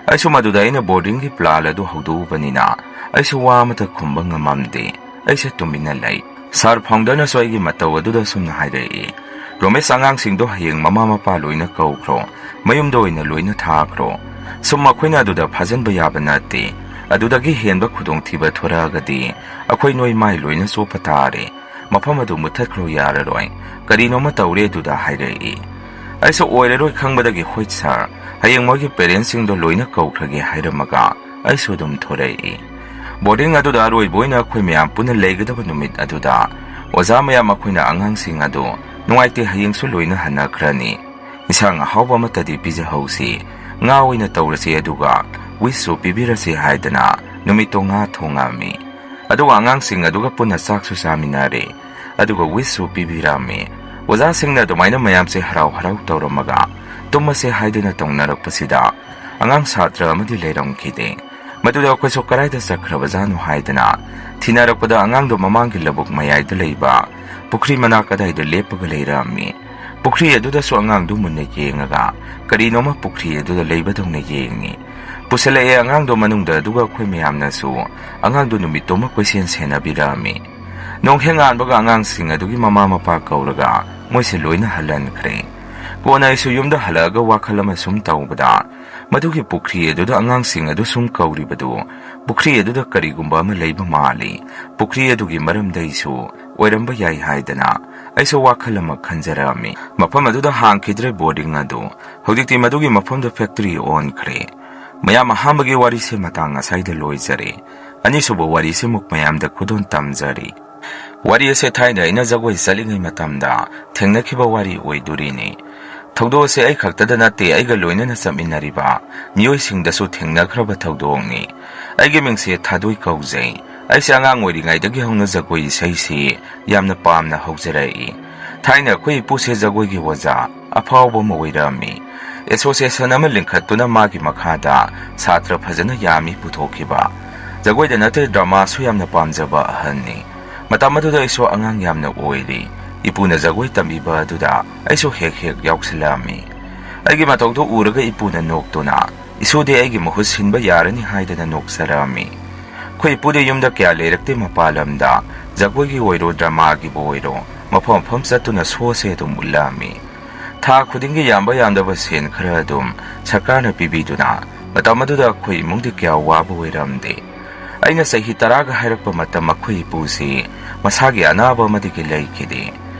ꯑꯩꯁꯨ ꯃꯗꯨꯗ ꯑꯩꯅ ꯕꯣꯔꯗꯤꯡꯒꯤ ꯄ꯭ꯂꯥꯟ ꯑꯗꯨ ꯍꯧꯗꯣꯛꯎꯕꯅꯤꯅ ꯑꯩꯁꯨ ꯋꯥ ꯑꯃꯠꯇ ꯈꯨꯝꯕ ꯉꯝꯃꯝꯗꯦ꯫ ꯑꯩꯁꯦ ꯇꯨꯃꯤꯟꯅ ꯂꯩ꯫ ꯁꯥꯔ ꯐꯥꯎꯟꯗꯔꯅꯁꯨ ꯑꯩꯒꯤ ꯃꯇꯧ ꯑꯗꯨꯗ ꯑꯁꯨꯝꯅ ꯍꯥꯏꯔꯛꯏ, "ꯔꯣꯃꯦꯁ, ꯑꯉꯥꯡꯁꯤꯡꯗꯣ ꯍꯌꯦꯡ ꯃꯃꯥ ꯃꯄꯥ ꯂꯣꯏꯅ ꯀꯧꯈ꯭ꯔꯣ, ꯃꯌꯨꯝꯗ ꯑꯣꯏꯅ ꯂꯣꯏꯅ ꯊꯥꯈ꯭ꯔꯣ꯫ ꯁꯨꯝ ꯃꯈꯣꯏꯅ ꯑꯗꯨꯗ ꯐꯥꯖꯤꯟꯕ ꯌꯥꯕ ꯅꯠꯇꯦ꯫ ꯑꯗꯨꯗꯒꯤ ꯍꯦꯟꯕ ꯈꯨꯗꯣꯡꯊꯤꯕ ꯊꯣꯔꯛꯑꯒꯗꯤ ꯑꯩꯈꯣꯏ ꯅꯣꯏ ꯃꯥꯏ ꯂꯣꯏꯅ ꯆꯣꯞꯄ ꯇꯥꯔꯦ꯫ ꯃꯐꯝ ꯑꯗꯨ ꯃꯨꯠꯊꯠꯈ꯭ꯔꯣ, ꯌꯥꯔꯔꯣꯏ꯫ ꯀꯔꯤꯅꯣꯃ ꯇꯧꯔꯦ ꯑꯗꯨꯗ" ꯍꯥꯏꯔꯛꯏ꯫ ꯑꯩꯁꯨ ꯑꯣꯏꯔꯔꯣꯏ ꯈꯪꯕꯗꯒꯤ, "ꯍꯣꯏ ꯁꯥꯔ, ꯍꯌꯦꯡ ꯃꯣꯏꯒꯤ ꯄꯦꯔꯦꯟꯁꯁꯤꯡꯗꯣ ꯂꯣꯏꯅ ꯀꯧꯈ꯭ꯔꯒꯦ" ꯍꯥꯏꯔꯝꯃꯒ ꯑꯩꯁꯨ ꯑꯗꯨꯝ ꯊꯣꯔꯛꯏ꯫ ꯕꯣꯔꯗꯤꯡ ꯑꯗꯨꯗ ꯑꯔꯣꯏꯕ ꯑꯣꯏꯅ ꯑꯩꯈꯣꯏ ꯃꯌꯥꯝ ꯄꯨꯟꯅ ꯂꯩꯒꯗꯕ ꯅꯨꯃꯤꯠ ꯑꯗꯨꯗ ꯑꯣꯖꯥ ꯃꯌꯥꯝ ꯑꯩꯈꯣꯏꯅ ꯑꯉꯥꯡꯁꯤꯡ ꯑꯗꯨ, "ꯅꯨꯡꯉꯥꯏꯇꯦ, ꯍꯌꯦꯡꯁꯨ ꯂꯣꯏꯅ ꯍꯟꯅꯈ꯭ꯔꯅꯤ꯫ ꯏꯟꯁꯥꯡ ꯑꯍꯥꯎꯕ ꯑꯃꯠꯇꯗꯤ ꯄꯤꯖꯍꯧꯁꯤ, ꯉꯥ ꯑꯣꯏꯅ ꯇꯧꯔꯁꯤ, ꯑꯗꯨꯒ ꯋꯤꯁꯁꯨ ꯄꯤꯕꯤꯔꯁꯤ" ꯍꯥꯏꯗꯅ ꯅꯨꯃꯤꯠꯇꯣ ꯉꯥ ꯊꯣꯡꯉꯝꯃꯤ꯫ ꯑꯗꯨꯒ ꯑꯉꯥꯡꯁꯤꯡ ꯑꯗꯨꯒ ꯄꯨꯟꯅ ꯆꯥꯛꯁꯨ ꯆꯥꯃꯤꯟꯅꯔꯦ꯫ ꯑꯗꯨꯒ wishꯁꯨ ꯄꯤꯕꯤꯔꯝꯃꯤ꯫ ꯑꯣꯖꯥꯁꯤꯡꯅ ꯑꯗꯨꯃꯥꯏꯅ ꯃꯌꯥꯝꯁꯦ ꯍꯔꯥꯎ ꯍꯔꯥꯎ ꯇꯧꯔꯝꯃꯒ ꯇꯨꯝꯃꯁꯦ ꯍꯥꯏꯗꯨꯅ ꯇꯧꯅꯔꯛꯄꯁꯤꯗ ꯑꯉꯥꯡ ꯁꯥꯇ꯭ꯔ ꯑꯃꯗꯤ ꯂꯩꯔꯝꯈꯤꯗꯦ꯫ ꯃꯗꯨꯗ ꯑꯩꯈꯣꯏꯁꯨ ꯀꯗꯥꯏꯗ ꯆꯠꯈ꯭ꯔꯕꯖꯥꯠꯅꯣ ꯍꯥꯏꯗꯅ ꯊꯤꯅꯔꯛꯄꯗ ꯑꯉꯥꯡꯗꯣ ꯃꯃꯥꯡꯒꯤ ꯂꯧꯕꯨꯛ ꯃꯌꯥꯏꯗ ꯂꯩꯕ ꯄꯨꯈ꯭ꯔꯤ ꯃꯅꯥꯛ ꯑꯗꯥꯏꯗ ꯂꯦꯞꯄꯒ ꯂꯩꯔꯝꯃꯤ꯫ ꯄꯨꯈ꯭ꯔꯤ ꯑꯗꯨꯗꯁꯨ ꯑꯉꯥꯡꯗꯨ ꯃꯨꯟꯅ ꯌꯦꯡꯉꯒ ꯀꯔꯤꯅꯣꯃ ꯄꯨꯈ꯭ꯔꯤ ꯑꯗꯨꯗ ꯂꯩꯕꯗꯧꯅ ꯌꯦꯡꯉꯤ꯫ ꯄꯨꯁꯜꯂꯛꯑꯦ ꯑꯉꯥꯡꯗꯣ ꯃꯅꯨꯡꯗ, ꯑꯗꯨꯒ ꯑꯩꯈꯣꯏ ꯃꯌꯥꯝꯅꯁꯨ ꯑꯉꯥꯡꯗꯣ ꯅꯨꯃꯤꯠꯇꯨꯃ ꯀꯣꯏꯁꯦꯟ ꯁꯦꯟꯅꯕꯤꯔꯛꯑꯝꯃꯤ꯫ ꯅꯣꯡ ꯍꯦꯛ ꯉꯥꯟꯕꯒ ꯑꯉꯥꯡꯁꯤꯡ ꯑꯗꯨꯒꯤ ꯃꯃꯥ ꯃꯄꯥ ꯀꯧꯔꯒ ꯃꯣꯏꯁꯦ ꯂꯣꯏꯅ ꯍꯜꯍꯟꯈ꯭ꯔꯦ꯫ ꯀꯣꯟꯅ ꯑꯩꯁꯨ ꯌꯨꯝꯗ ꯍꯜꯂꯛꯑꯒ ꯋꯥꯈꯜ ꯑꯃ ꯁꯨꯝ ꯇꯧꯕꯗ, ꯃꯗꯨꯒꯤ ꯄꯨꯈ꯭ꯔꯤ ꯑꯗꯨꯗ ꯑꯉꯥꯡꯁꯤꯡ ꯑꯗꯨ ꯁꯨꯝ ꯀꯧꯔꯤꯕꯗꯨ ꯄꯨꯈ꯭ꯔꯤ ꯑꯗꯨꯗ ꯀꯔꯤꯒꯨꯝꯕ ꯑꯃ ꯂꯩꯕ ꯃꯥꯜꯂꯤ꯫ ꯄꯨꯈ꯭ꯔꯤ ꯑꯗꯨꯒꯤ ꯃꯔꯝꯗ ꯑꯩꯁꯨ ꯑꯣꯏꯔꯝꯕ ꯌꯥꯏ ꯍꯥꯏꯗꯅ ꯑꯩꯁꯨ ꯋꯥꯈꯜ ꯑꯃ ꯈꯟꯖꯔꯛꯑꯝꯃꯤ꯫ ꯃꯐꯝ ꯑꯗꯨꯗ ꯍꯥꯡꯈꯤꯗ꯭ꯔꯦ boarding ꯑꯗꯨ꯫ ꯍꯧꯖꯤꯛꯇꯤ ꯃꯗꯨꯒꯤ ꯃꯐꯝꯗꯨ factory ꯑꯣꯟꯈ꯭ꯔꯦ꯫ ꯃꯌꯥꯝ, ꯑꯍꯥꯟꯕꯒꯤ ꯋꯥꯔꯤꯁꯦ ꯃꯇꯥꯡ ꯑꯁꯥꯏꯗ ꯂꯣꯏꯖꯔꯦ꯫ ꯑꯅꯤꯁꯨꯕ ꯋꯥꯔꯤꯁꯤꯃꯨꯛ ꯃꯌꯥꯝꯗ ꯈꯨꯗꯣꯜ ꯇꯝꯖꯔꯤ꯫ ꯋꯥꯔꯤ ꯑꯁꯦ ꯊꯥꯏꯅ ꯑꯩꯅ ꯖꯒꯣꯏ ꯆꯠꯂꯤꯉꯩ ꯃꯇꯝꯗ ꯊꯦꯡꯅꯈꯤꯕ ꯋꯥꯔꯤ ꯑꯣꯏꯗꯣꯔꯤꯅꯤ꯫ ꯊꯧꯗꯣꯛ ꯑꯁꯦ ꯑꯩ ꯈꯛꯇꯗ ꯅꯠꯇꯦ, ꯑꯩꯒ ꯂꯣꯏꯅꯅ ꯆꯠꯃꯤꯟꯅꯔꯤꯕ ꯃꯤꯑꯣꯏꯁꯤꯡꯗꯁꯨ ꯊꯦꯡꯅꯈ꯭ꯔꯕ ꯊꯧꯗꯣꯛꯅꯤ꯫ ꯑꯩꯒꯤ ꯃꯤꯡꯁꯦ ꯊꯥꯗꯣꯏ ꯀꯧꯖꯩ꯫ ꯑꯩꯁꯦ ꯑꯉꯥꯡ ꯑꯣꯏꯔꯤꯉꯩꯗꯒꯤ ꯍꯧꯅ ꯖꯒꯣꯏ ꯏꯁꯩꯁꯤ ꯌꯥꯝꯅ ꯄꯥꯝꯅ ꯍꯧꯖꯔꯛꯏ꯫ ꯊꯥꯏꯅ ꯑꯩꯈꯣꯏ ꯏꯄꯨꯁꯦ ꯖꯒꯣꯏꯒꯤ ꯑꯣꯖꯥ ꯑꯐꯥꯎꯕ ꯑꯃ ꯑꯣꯏꯔꯝꯃꯤ꯫ Association ꯑꯃ ꯂꯤꯡꯈꯠꯇꯨꯅ ꯃꯥꯒꯤ ꯃꯈꯥꯗ ꯁꯥꯇ꯭ꯔ ꯐꯖꯅ ꯌꯥꯝꯃꯤ ꯄꯨꯊꯣꯛꯈꯤꯕ꯫ ꯖꯒꯣꯏꯗ ꯅꯠꯇꯦ, dramaꯁꯨ ꯌꯥꯝꯅ ꯄꯥꯝꯖꯕ ꯑꯍꯜꯅꯤ꯫ ꯃꯇꯝ ꯑꯗꯨꯗ ꯑꯩꯁꯨ ꯑꯉꯥꯡ ꯌꯥꯝꯅ ꯑꯣꯏꯔꯤ꯫ ꯏꯄꯨꯅ ꯖꯒꯣꯏ ꯇꯝꯕꯤꯕ ꯑꯗꯨꯗ ꯑꯩꯁꯨ ꯍꯦꯛ ꯍꯦꯛ ꯌꯥꯎꯁꯤꯜꯂꯛꯑꯝꯃꯤ꯫ ꯑꯩꯒꯤ ꯃꯇꯧꯗꯨ ꯎꯔꯒ ꯏꯄꯨꯅ ꯅꯣꯛꯇꯨꯅ, "ꯏꯁꯨꯗꯤ ꯑꯩꯒꯤ ꯃꯍꯨꯠ ꯁꯤꯟꯕ ꯌꯥꯔꯅꯤ" ꯍꯥꯏꯗꯅ ꯅꯣꯛꯆꯔꯛꯑꯝꯃꯤ꯫ ꯑꯩꯈꯣꯏ ꯏꯄꯨꯗꯤ ꯌꯨꯝꯗ ꯀꯌꯥ ꯂꯩꯔꯛꯇꯦ, ꯃꯄꯥꯟ ꯂꯝꯗ ꯖꯒꯣꯏꯒꯤ ꯑꯣꯏꯔꯣ, dramaꯒꯤꯕꯨ ꯑꯣꯏꯔꯣ, ꯃꯐꯝ ꯃꯐꯝ ꯆꯠꯇꯨꯅ showꯁꯦ ꯑꯗꯨꯝ ꯎꯠꯂꯛꯑꯝꯃꯤ꯫ ꯊꯥ ꯈꯨꯗꯤꯡꯒꯤ ꯌꯥꯝꯕ ꯌꯥꯝꯗꯕ ꯁꯦꯟ ꯈꯔ ꯑꯗꯨꯝ ꯁꯔꯀꯥꯔꯅ ꯄꯤꯕꯤꯗꯨꯅ, ꯃꯇꯝ ꯑꯗꯨꯗ ꯑꯩꯈꯣꯏ ꯏꯃꯨꯡꯗꯤ ꯀꯌꯥ ꯋꯥꯕ ꯑꯣꯏꯔꯝꯗꯦ꯫ ꯑꯩꯅ ꯆꯍꯤ ꯇꯔꯥꯒ ꯍꯥꯏꯔꯛꯄ ꯃꯇꯝ ꯑꯩꯈꯣꯏ ꯏꯄꯨꯁꯤ ꯃꯁꯥꯒꯤ ꯑꯅꯥꯕ ꯑꯃꯗꯒꯤ ꯂꯩꯈꯤꯗꯦ꯫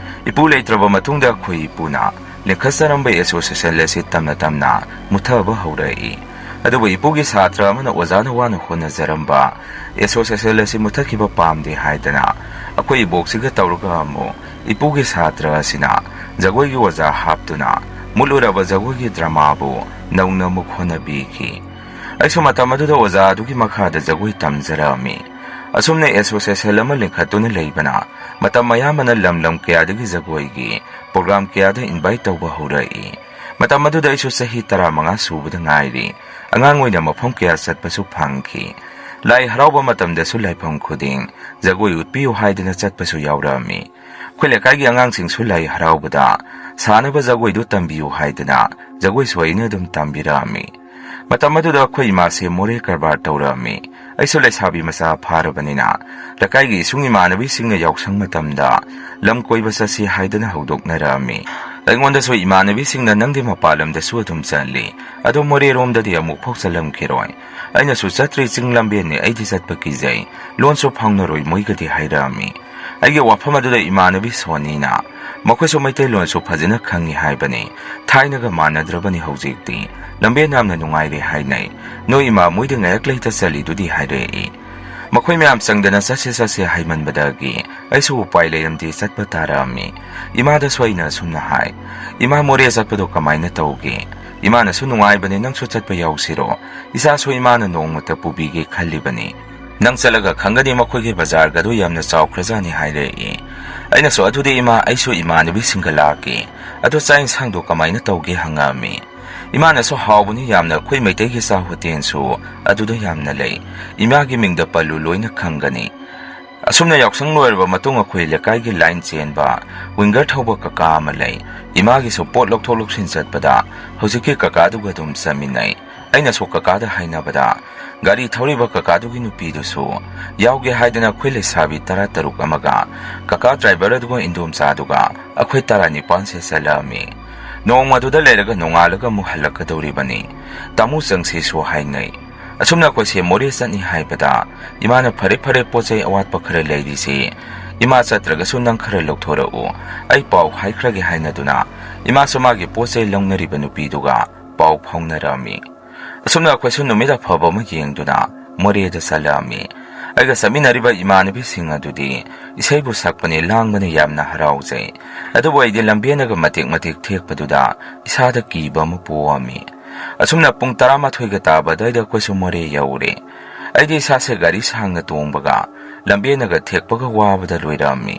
ꯏꯄꯨ ꯂꯩꯇ꯭ꯔꯕ ꯃꯇꯨꯡꯗ ꯑꯩꯈꯣꯏ ꯏꯄꯨꯅ ꯂꯤꯡꯈꯠꯆꯔꯝꯕ association ꯑꯁꯤ ꯇꯝꯅ ꯇꯝꯅ ꯃꯨꯠꯊꯕ ꯍꯧꯔꯛꯏ꯫ ꯑꯗꯨꯕꯨ ꯏꯄꯨꯒꯤ ꯁꯥꯇ꯭ꯔ ꯑꯃꯅ ꯑꯣꯖꯥꯅ ꯋꯥꯅ ꯍꯣꯠꯅꯖꯔꯝꯕ association ꯑꯁꯤ ꯃꯨꯠꯊꯠꯈꯤꯕ ꯄꯥꯝꯗꯦ ꯍꯥꯏꯗꯅ ꯑꯩꯈꯣꯏ ꯏꯕꯣꯛꯁꯤꯒ ꯇꯧꯔꯒ ꯑꯃꯨꯛ ꯏꯄꯨꯒꯤ ꯁꯥꯇ꯭ꯔ ꯑꯁꯤꯅ ꯖꯒꯣꯏꯒꯤ ꯑꯣꯖꯥ ꯍꯥꯞꯇꯨꯅ ꯃꯨꯠꯂꯨꯔꯕ ꯖꯒꯣꯏꯒꯤ dramaꯕꯨ ꯅꯧꯅ ꯑꯃꯨꯛ ꯍꯣꯠꯅꯕꯤꯈꯤ꯫ ꯑꯩꯁꯨ ꯃꯇꯝ ꯑꯗꯨꯗ ꯑꯣꯖꯥ ꯑꯗꯨꯒꯤ ꯃꯈꯥꯗ ꯖꯒꯣꯏ ꯇꯝꯖꯔꯛꯑꯝꯃꯤ꯫ ꯑꯁꯨꯝꯅ ꯑꯦꯁꯣꯁꯤꯌꯦꯁꯟ ꯑꯃ ꯂꯤꯡꯈꯠꯇꯨꯅ ꯂꯩꯕꯅ ꯃꯇꯝ ꯑꯌꯥꯝꯕꯅ ꯂꯝ ꯂꯝ ꯀꯌꯥꯗꯒꯤ ꯖꯒꯣꯏꯒꯤ ꯄ꯭ꯔꯣꯒ꯭ꯔꯥꯝ ꯀꯌꯥꯗ ꯏꯟꯚꯥꯏꯠ ꯇꯧꯕ ꯍꯧꯔꯛꯏ꯫ ꯃꯇꯝ ꯑꯗꯨꯗ ꯑꯩꯁꯨ ꯆꯍꯤ ꯇꯔꯥꯃꯉꯥ ꯁꯨꯕꯗ ꯉꯥꯏꯔꯤ꯫ ꯑꯉꯥꯡ ꯑꯣꯏꯅ ꯃꯐꯝ ꯀꯌꯥ ꯆꯠꯄꯁꯨ ꯐꯪꯈꯤ꯫ ꯂꯥꯏ ꯍꯔꯥꯎꯕ ꯃꯇꯝꯗꯁꯨ ꯂꯥꯏꯐꯝ ꯈꯨꯗꯤꯡ ꯖꯒꯣꯏ ꯎꯠꯄꯤꯌꯨ ꯍꯥꯏꯗꯅ ꯆꯠꯄꯁꯨ ꯌꯥꯎꯔꯛꯑꯝꯃꯤ꯫ ꯑꯩꯈꯣꯏ ꯂꯩꯀꯥꯏꯒꯤ ꯑꯉꯥꯡꯁꯤꯡꯁꯨ ꯂꯥꯏ ꯍꯔꯥꯎꯕꯗ ꯁꯥꯅꯕ ꯖꯒꯣꯏꯗꯨ ꯇꯝꯕꯤꯌꯨ ꯍꯥꯏꯗꯅ ꯖꯒꯣꯏꯁꯨ ꯑꯩꯅ ꯑꯗꯨꯝ ꯇꯝꯕꯤꯔꯛꯑꯝꯃꯤ꯫ ꯃꯇꯝ ꯑꯗꯨꯗ ꯑꯩꯈꯣꯏ ꯏꯃꯥꯁꯦ ꯃꯣꯔꯦ ꯀꯔꯕꯥꯔ ꯇꯧꯔꯛꯑꯝꯃꯤ꯫ ꯑꯩꯁꯨ ꯂꯩꯁꯥꯕꯤ ꯃꯆꯥ ꯐꯥꯔꯕꯅꯤꯅ ꯂꯩꯀꯥꯏꯒꯤ ꯏꯁꯨꯡ ꯏꯃꯥꯟꯅꯕꯤꯁꯤꯡꯅ ꯌꯥꯎꯁꯪ ꯃꯇꯝꯗ ꯂꯝ ꯀꯣꯏꯕ ꯆꯠꯁꯤ ꯍꯥꯏꯗꯅ ꯍꯧꯗꯣꯛꯅꯔꯛꯑꯝꯃꯤ꯫ ꯑꯩꯉꯣꯟꯗꯁꯨ ꯏꯃꯥꯟꯅꯕꯤꯁꯤꯡꯅ "ꯅꯪꯗꯤ ꯃꯄꯥꯟ ꯂꯝꯗꯁꯨ ꯑꯗꯨꯝ ꯆꯠꯂꯤ, ꯑꯗꯣ ꯃꯣꯔꯦꯔꯣꯝꯗꯗꯤ ꯑꯃꯨꯛꯐꯥꯎ ꯆꯠꯂꯝꯈꯤꯔꯣꯏ꯫ ꯑꯩꯅꯁꯨ ꯆꯠꯇ꯭ꯔꯤ, ꯆꯤꯡ ꯂꯝꯕꯦꯟꯅꯤ, ꯑꯩꯗꯤ ꯆꯠꯄ ꯀꯤꯖꯩ, ꯂꯣꯟꯁꯨ ꯐꯥꯎꯅꯔꯣꯏ ꯃꯣꯏꯒꯗꯤ" ꯍꯥꯏꯔꯛꯑꯝꯃꯤ꯫ ꯑꯩꯒꯤ ꯋꯥꯐꯝ ꯑꯗꯨꯗ ꯏꯃꯥꯟꯅꯕꯤ ꯁꯣꯅꯤꯅ, "ꯃꯈꯣꯏꯁꯨ ꯃꯩꯇꯩꯂꯣꯟꯁꯨ ꯐꯖꯅ ꯈꯪꯉꯤ ꯍꯥꯏꯕꯅꯤ, ꯊꯥꯏꯅꯒ ꯃꯥꯟꯅꯗ꯭ꯔꯕꯅꯤ ꯍꯧꯖꯤꯛꯇꯤ, ꯂꯝꯕꯦꯟ ꯌꯥꯝꯅ ꯅꯨꯡꯉꯥꯏꯔꯦ ꯍꯥꯏꯅꯩ, ꯅꯣꯏ ꯏꯃꯥ ꯃꯣꯏꯗꯤ ꯉꯥꯏꯍꯥꯛ ꯂꯩꯇ ꯆꯠꯂꯤꯗꯨꯗꯤ" ꯍꯥꯏꯔꯛꯏ꯫ ꯃꯈꯣꯏ ꯃꯌꯥꯝ ꯆꯪꯗꯅ "ꯆꯠꯁꯦ ꯆꯠꯁꯦ" ꯍꯥꯏꯃꯟꯕꯗꯒꯤ ꯑꯩꯁꯨ ꯎꯄꯥꯏ ꯂꯩꯔꯝꯗꯦ, ꯆꯠꯄ ꯇꯥꯔꯛꯑꯝꯃꯤ꯫ ꯏꯃꯥꯗꯁꯨ ꯑꯩꯅ ꯑꯁꯨꯝꯅ ꯍꯥꯏ, "ꯏꯃꯥ, ꯃꯣꯔꯦ ꯆꯠꯄꯗꯣ ꯀꯃꯥꯏꯅ ꯇꯧꯒꯦ? ꯏꯃꯥꯅꯁꯨ 'ꯅꯨꯡꯉꯥꯏꯕꯅꯦ, ꯅꯪꯁꯨ ꯆꯠꯄ ꯌꯥꯎꯁꯤꯔꯣ? ꯏꯆꯥꯁꯨ ꯏꯃꯥꯅ ꯅꯣꯡꯃꯇ ꯄꯨꯕꯤꯒꯦ ꯈꯜꯂꯤꯕꯅꯤ꯫ ꯅꯪ ꯆꯠꯂꯒ ꯈꯪꯒꯅꯤ, ꯃꯈꯣꯏꯒꯤ ꯕꯖꯥꯔꯒꯗꯣ ꯌꯥꯝꯅ ꯆꯥꯎꯈ꯭ꯔꯖꯥꯠꯅꯤ" ꯍꯥꯏꯔꯛꯏ꯫ ꯑꯩꯅꯁꯨ, "ꯑꯗꯨꯗꯤ ꯏꯃꯥ, ꯑꯩꯁꯨ ꯏꯃꯥꯟꯅꯕꯤꯁꯤꯡꯒ ꯂꯥꯛꯀꯦ꯫ ꯑꯗꯣ ꯆꯥꯛ ꯏꯟꯁꯥꯡꯗꯣ ꯀꯃꯥꯏꯅ ꯇꯧꯒꯦ?" ꯍꯪꯉꯛꯑꯝꯃꯤ꯫ ꯏꯃꯥꯅꯁꯨ, "ꯍꯥꯎꯕꯅꯤ ꯌꯥꯝꯅ, ꯑꯩꯈꯣꯏ ꯃꯩꯇꯩꯒꯤ ꯆꯥꯛ ꯍꯣꯇꯦꯜꯁꯨ ꯑꯗꯨꯗ ꯌꯥꯝꯅ ꯂꯩ꯫ ꯏꯃꯥꯒꯤ ꯃꯤꯡꯗ ꯄꯜꯂꯨ, ꯂꯣꯏꯅ ꯈꯪꯒꯅꯤ"꯫ ꯑꯁꯨꯝꯅ ꯌꯥꯎꯁꯪ ꯂꯣꯏꯔꯕ ꯃꯇꯨꯡ ꯑꯩꯈꯣꯏ ꯂꯩꯀꯥꯏꯒꯤ ꯂꯥꯏꯟ ꯆꯦꯟꯕ ꯋꯤꯡꯒꯔ ꯊꯧꯕ ꯀꯀꯥ ꯑꯃ ꯂꯩ꯫ ꯏꯃꯥꯒꯤꯁꯨ ꯄꯣꯠ ꯂꯧꯊꯣꯛ ꯂꯧꯁꯤꯟ ꯆꯠꯄꯗ ꯍꯧꯖꯤꯛꯀꯤ ꯀꯀꯥꯗꯨꯒ ꯑꯗꯨꯝ ꯆꯠꯃꯤꯟꯅꯩ꯫ ꯑꯩꯅꯁꯨ ꯀꯀꯥꯗ ꯍꯥꯏꯅꯕꯗ, ꯒꯥꯔꯤ ꯊꯧꯔꯤꯕ ꯀꯀꯥꯗꯨꯒꯤ ꯅꯨꯄꯤꯗꯨꯁꯨ ꯌꯥꯎꯒꯦ ꯍꯥꯏꯗꯅ ꯑꯩꯈꯣꯏ ꯂꯩꯁꯥꯕꯤ ꯇꯔꯥ ꯇꯔꯨꯛ ꯑꯃꯒ ꯀꯀꯥ ꯗ꯭ꯔꯥꯏꯚꯔ ꯑꯗꯨꯒ ꯏꯟꯗꯣꯝꯆꯥꯗꯨꯒ ꯑꯩꯈꯣꯏ ꯇꯔꯥꯅꯤꯄꯥꯟꯁꯦ ꯆꯠꯂꯛꯑꯝꯃꯤ꯫ ꯅꯣꯡꯃꯗꯨꯗ ꯂꯩꯔꯒ ꯅꯣꯡꯉꯥꯜꯂꯒ ꯑꯃꯨꯛ ꯍꯜꯂꯛꯀꯗꯧꯔꯤꯕꯅꯤ꯫ "ꯇꯥꯃꯣ, ꯆꯪꯁꯤꯁꯨ" ꯍꯥꯏꯅꯩ꯫ ꯑꯁꯨꯝꯅ ꯑꯩꯈꯣꯏꯁꯦ ꯃꯣꯔꯦ ꯆꯠꯅꯤ ꯍꯥꯏꯕꯗ ꯏꯃꯥꯅ, "ꯐꯔꯦ ꯐꯔꯦ, ꯄꯣꯠ ꯆꯩ ꯑꯋꯥꯠꯄ ꯈꯔ ꯂꯩꯔꯤꯁꯤ ꯏꯃꯥ ꯆꯠꯇ꯭ꯔꯒꯁꯨ ꯅꯪ ꯈꯔ ꯂꯧꯊꯣꯔꯛꯎ, ꯑꯩ ꯄꯥꯎ ꯍꯥꯏꯈ꯭ꯔꯒꯦ" ꯍꯥꯏꯅꯗꯨꯅ ꯏꯃꯥꯁꯨ ꯃꯥꯒꯤ ꯄꯣꯠ ꯆꯩ ꯂꯧꯅꯔꯤꯕ ꯅꯨꯄꯤꯗꯨꯒ ꯄꯥꯎ ꯐꯥꯎꯅꯔꯛꯑꯝꯃꯤ꯫ ꯑꯁꯨꯝꯅ ꯑꯩꯈꯣꯏꯁꯨ ꯅꯨꯃꯤꯠ ꯑꯐꯕ ꯑꯃ ꯌꯦꯡꯗꯨꯅ ꯃꯣꯔꯦꯗ ꯆꯠꯂꯛꯑꯝꯃꯤ꯫ ꯑꯩꯒ ꯆꯠꯃꯤꯟꯅꯔꯤꯕ ꯏꯃꯥꯟꯅꯕꯤꯁꯤꯡ ꯑꯗꯨꯗꯤ ꯏꯁꯩꯕꯨ ꯁꯛꯄꯅꯤ, ꯂꯥꯡꯕꯅꯤ, ꯌꯥꯝꯅ ꯍꯔꯥꯎꯖꯩ꯫ ꯑꯗꯨꯕꯨ ꯑꯩꯗꯤ ꯂꯝꯕꯦꯟꯅꯒ ꯃꯇꯦꯛ ꯃꯇꯦꯛ ꯊꯦꯛꯄꯗꯨꯗ ꯏꯁꯥꯗ ꯀꯤꯕ ꯑꯃ ꯄꯣꯛꯑꯝꯃꯤ꯫ ꯑꯁꯨꯝꯅ ꯄꯨꯡ ꯇꯔꯥꯃꯥꯊꯣꯏꯒ ꯇꯥꯕ ꯑꯗꯨꯋꯥꯏꯗ ꯑꯩꯈꯣꯏꯁꯨ ꯃꯣꯔꯦ ꯌꯧꯔꯦ꯫ ꯑꯩꯗꯤ ꯏꯁꯥꯁꯦ ꯒꯥꯔꯤ ꯁꯥꯡꯅ ꯇꯣꯡꯕꯒ, ꯂꯝꯕꯦꯟꯅꯒ ꯊꯦꯛꯄꯒ ꯋꯥꯕꯗ ꯂꯣꯏꯔꯝꯃꯤ꯫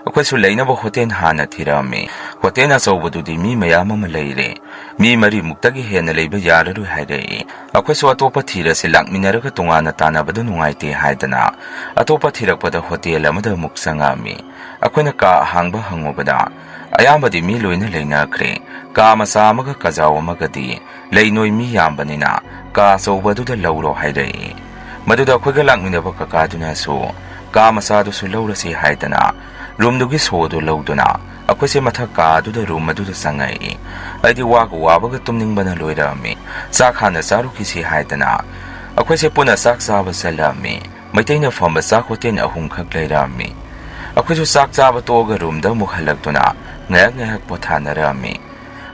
ꯑꯩꯈꯣꯏꯁꯨ ꯂꯩꯅꯕ ꯍꯣꯇꯦꯜ ꯍꯥꯟꯅ ꯊꯤꯔꯝꯃꯤ꯫ ꯍꯣꯇꯦꯜ ꯑꯆꯧꯕꯗꯨꯗꯤ ꯃꯤ ꯃꯌꯥꯝ ꯑꯃ ꯂꯩꯔꯦ꯫ ꯃꯤ ꯃꯔꯤꯃꯨꯛꯇꯒꯤ ꯍꯦꯟꯅ ꯂꯩꯕ ꯌꯥꯔꯔꯣꯏ ꯍꯥꯏꯔꯛꯏ꯫ ꯑꯩꯈꯣꯏꯁꯨ ꯑꯇꯣꯞꯄ ꯊꯤꯔꯁꯤ, ꯂꯥꯛꯃꯤꯟꯅꯔꯒ ꯇꯣꯉꯥꯟꯅ ꯇꯥꯟꯅꯕꯗ ꯅꯨꯡꯉꯥꯏꯇꯦ ꯍꯥꯏꯗꯅ ꯑꯇꯣꯞꯄ ꯊꯤꯔꯛꯄꯗ ꯍꯣꯇꯦꯜ ꯑꯃꯗ ꯑꯃꯨꯛ ꯆꯪꯉꯛꯑꯝꯃꯤ꯫ ꯑꯩꯈꯣꯏꯅ ꯀꯥ ꯑꯍꯥꯡꯕ ꯍꯪꯉꯨꯕꯗ ꯑꯌꯥꯝꯕꯗꯤ ꯃꯤ ꯂꯣꯏꯅ ꯂꯩꯅꯈ꯭ꯔꯦ꯫ ꯀꯥ ꯃꯆꯥ ꯑꯃꯒ ꯀꯖꯥꯎ ꯑꯃꯒꯗꯤ ꯂꯩ ꯅꯣꯏ ꯃꯤ ꯌꯥꯝꯕꯅꯤꯅ ꯀꯥ ꯑꯆꯧꯕꯗꯨꯗ ꯂꯧꯔꯣ ꯍꯥꯏꯔꯛꯏ꯫ ꯃꯗꯨꯗ ꯑꯩꯈꯣꯏꯒ ꯂꯥꯛꯃꯤꯟꯅꯕ ꯀꯀꯥꯗꯨꯅꯁꯨ ꯀꯥ ꯃꯆꯥꯗꯨꯁꯨ ꯂꯧꯔꯁꯤ ꯍꯥꯏꯗꯅ ꯔꯨꯝꯗꯨꯒꯤ ꯁꯣꯗꯨ ꯂꯧꯗꯨꯅ ꯑꯩꯈꯣꯏꯁꯦ ꯃꯊꯛ ꯀꯥꯗꯨꯗ ꯔꯨꯝ ꯑꯗꯨꯗ ꯆꯪꯉꯛꯏ꯫ ꯑꯩꯗꯤ ꯋꯥꯒ ꯋꯥꯕꯒ ꯇꯨꯝꯅꯤꯡꯕꯅ ꯂꯣꯏꯔꯛꯑꯝꯃꯤ꯫ ꯆꯥꯛ ꯍꯥꯟꯅ ꯆꯥꯔꯨꯈꯤꯁꯤ ꯍꯥꯏꯗꯅ ꯑꯩꯈꯣꯏꯁꯦ ꯄꯨꯟꯅ ꯆꯥꯛ ꯆꯥꯕ ꯆꯠꯂꯛꯑꯝꯃꯤ꯫ ꯃꯩꯇꯩꯅ ꯐꯝꯕ ꯆꯥꯛ ꯍꯣꯇꯦꯜ ꯑꯍꯨꯝꯈꯛ ꯂꯩꯔꯛꯑꯝꯃꯤ꯫ ꯑꯩꯈꯣꯏꯁꯨ ꯆꯥꯛ ꯆꯥꯕ ꯇꯣꯛꯑꯒ ꯔꯨꯝꯗ ꯑꯃꯨꯛ ꯍꯜꯂꯛꯇꯨꯅ ꯉꯥꯏꯍꯥꯛ ꯉꯥꯏꯍꯥꯛ ꯄꯣꯊꯥꯅꯔꯛꯑꯝꯃꯤ꯫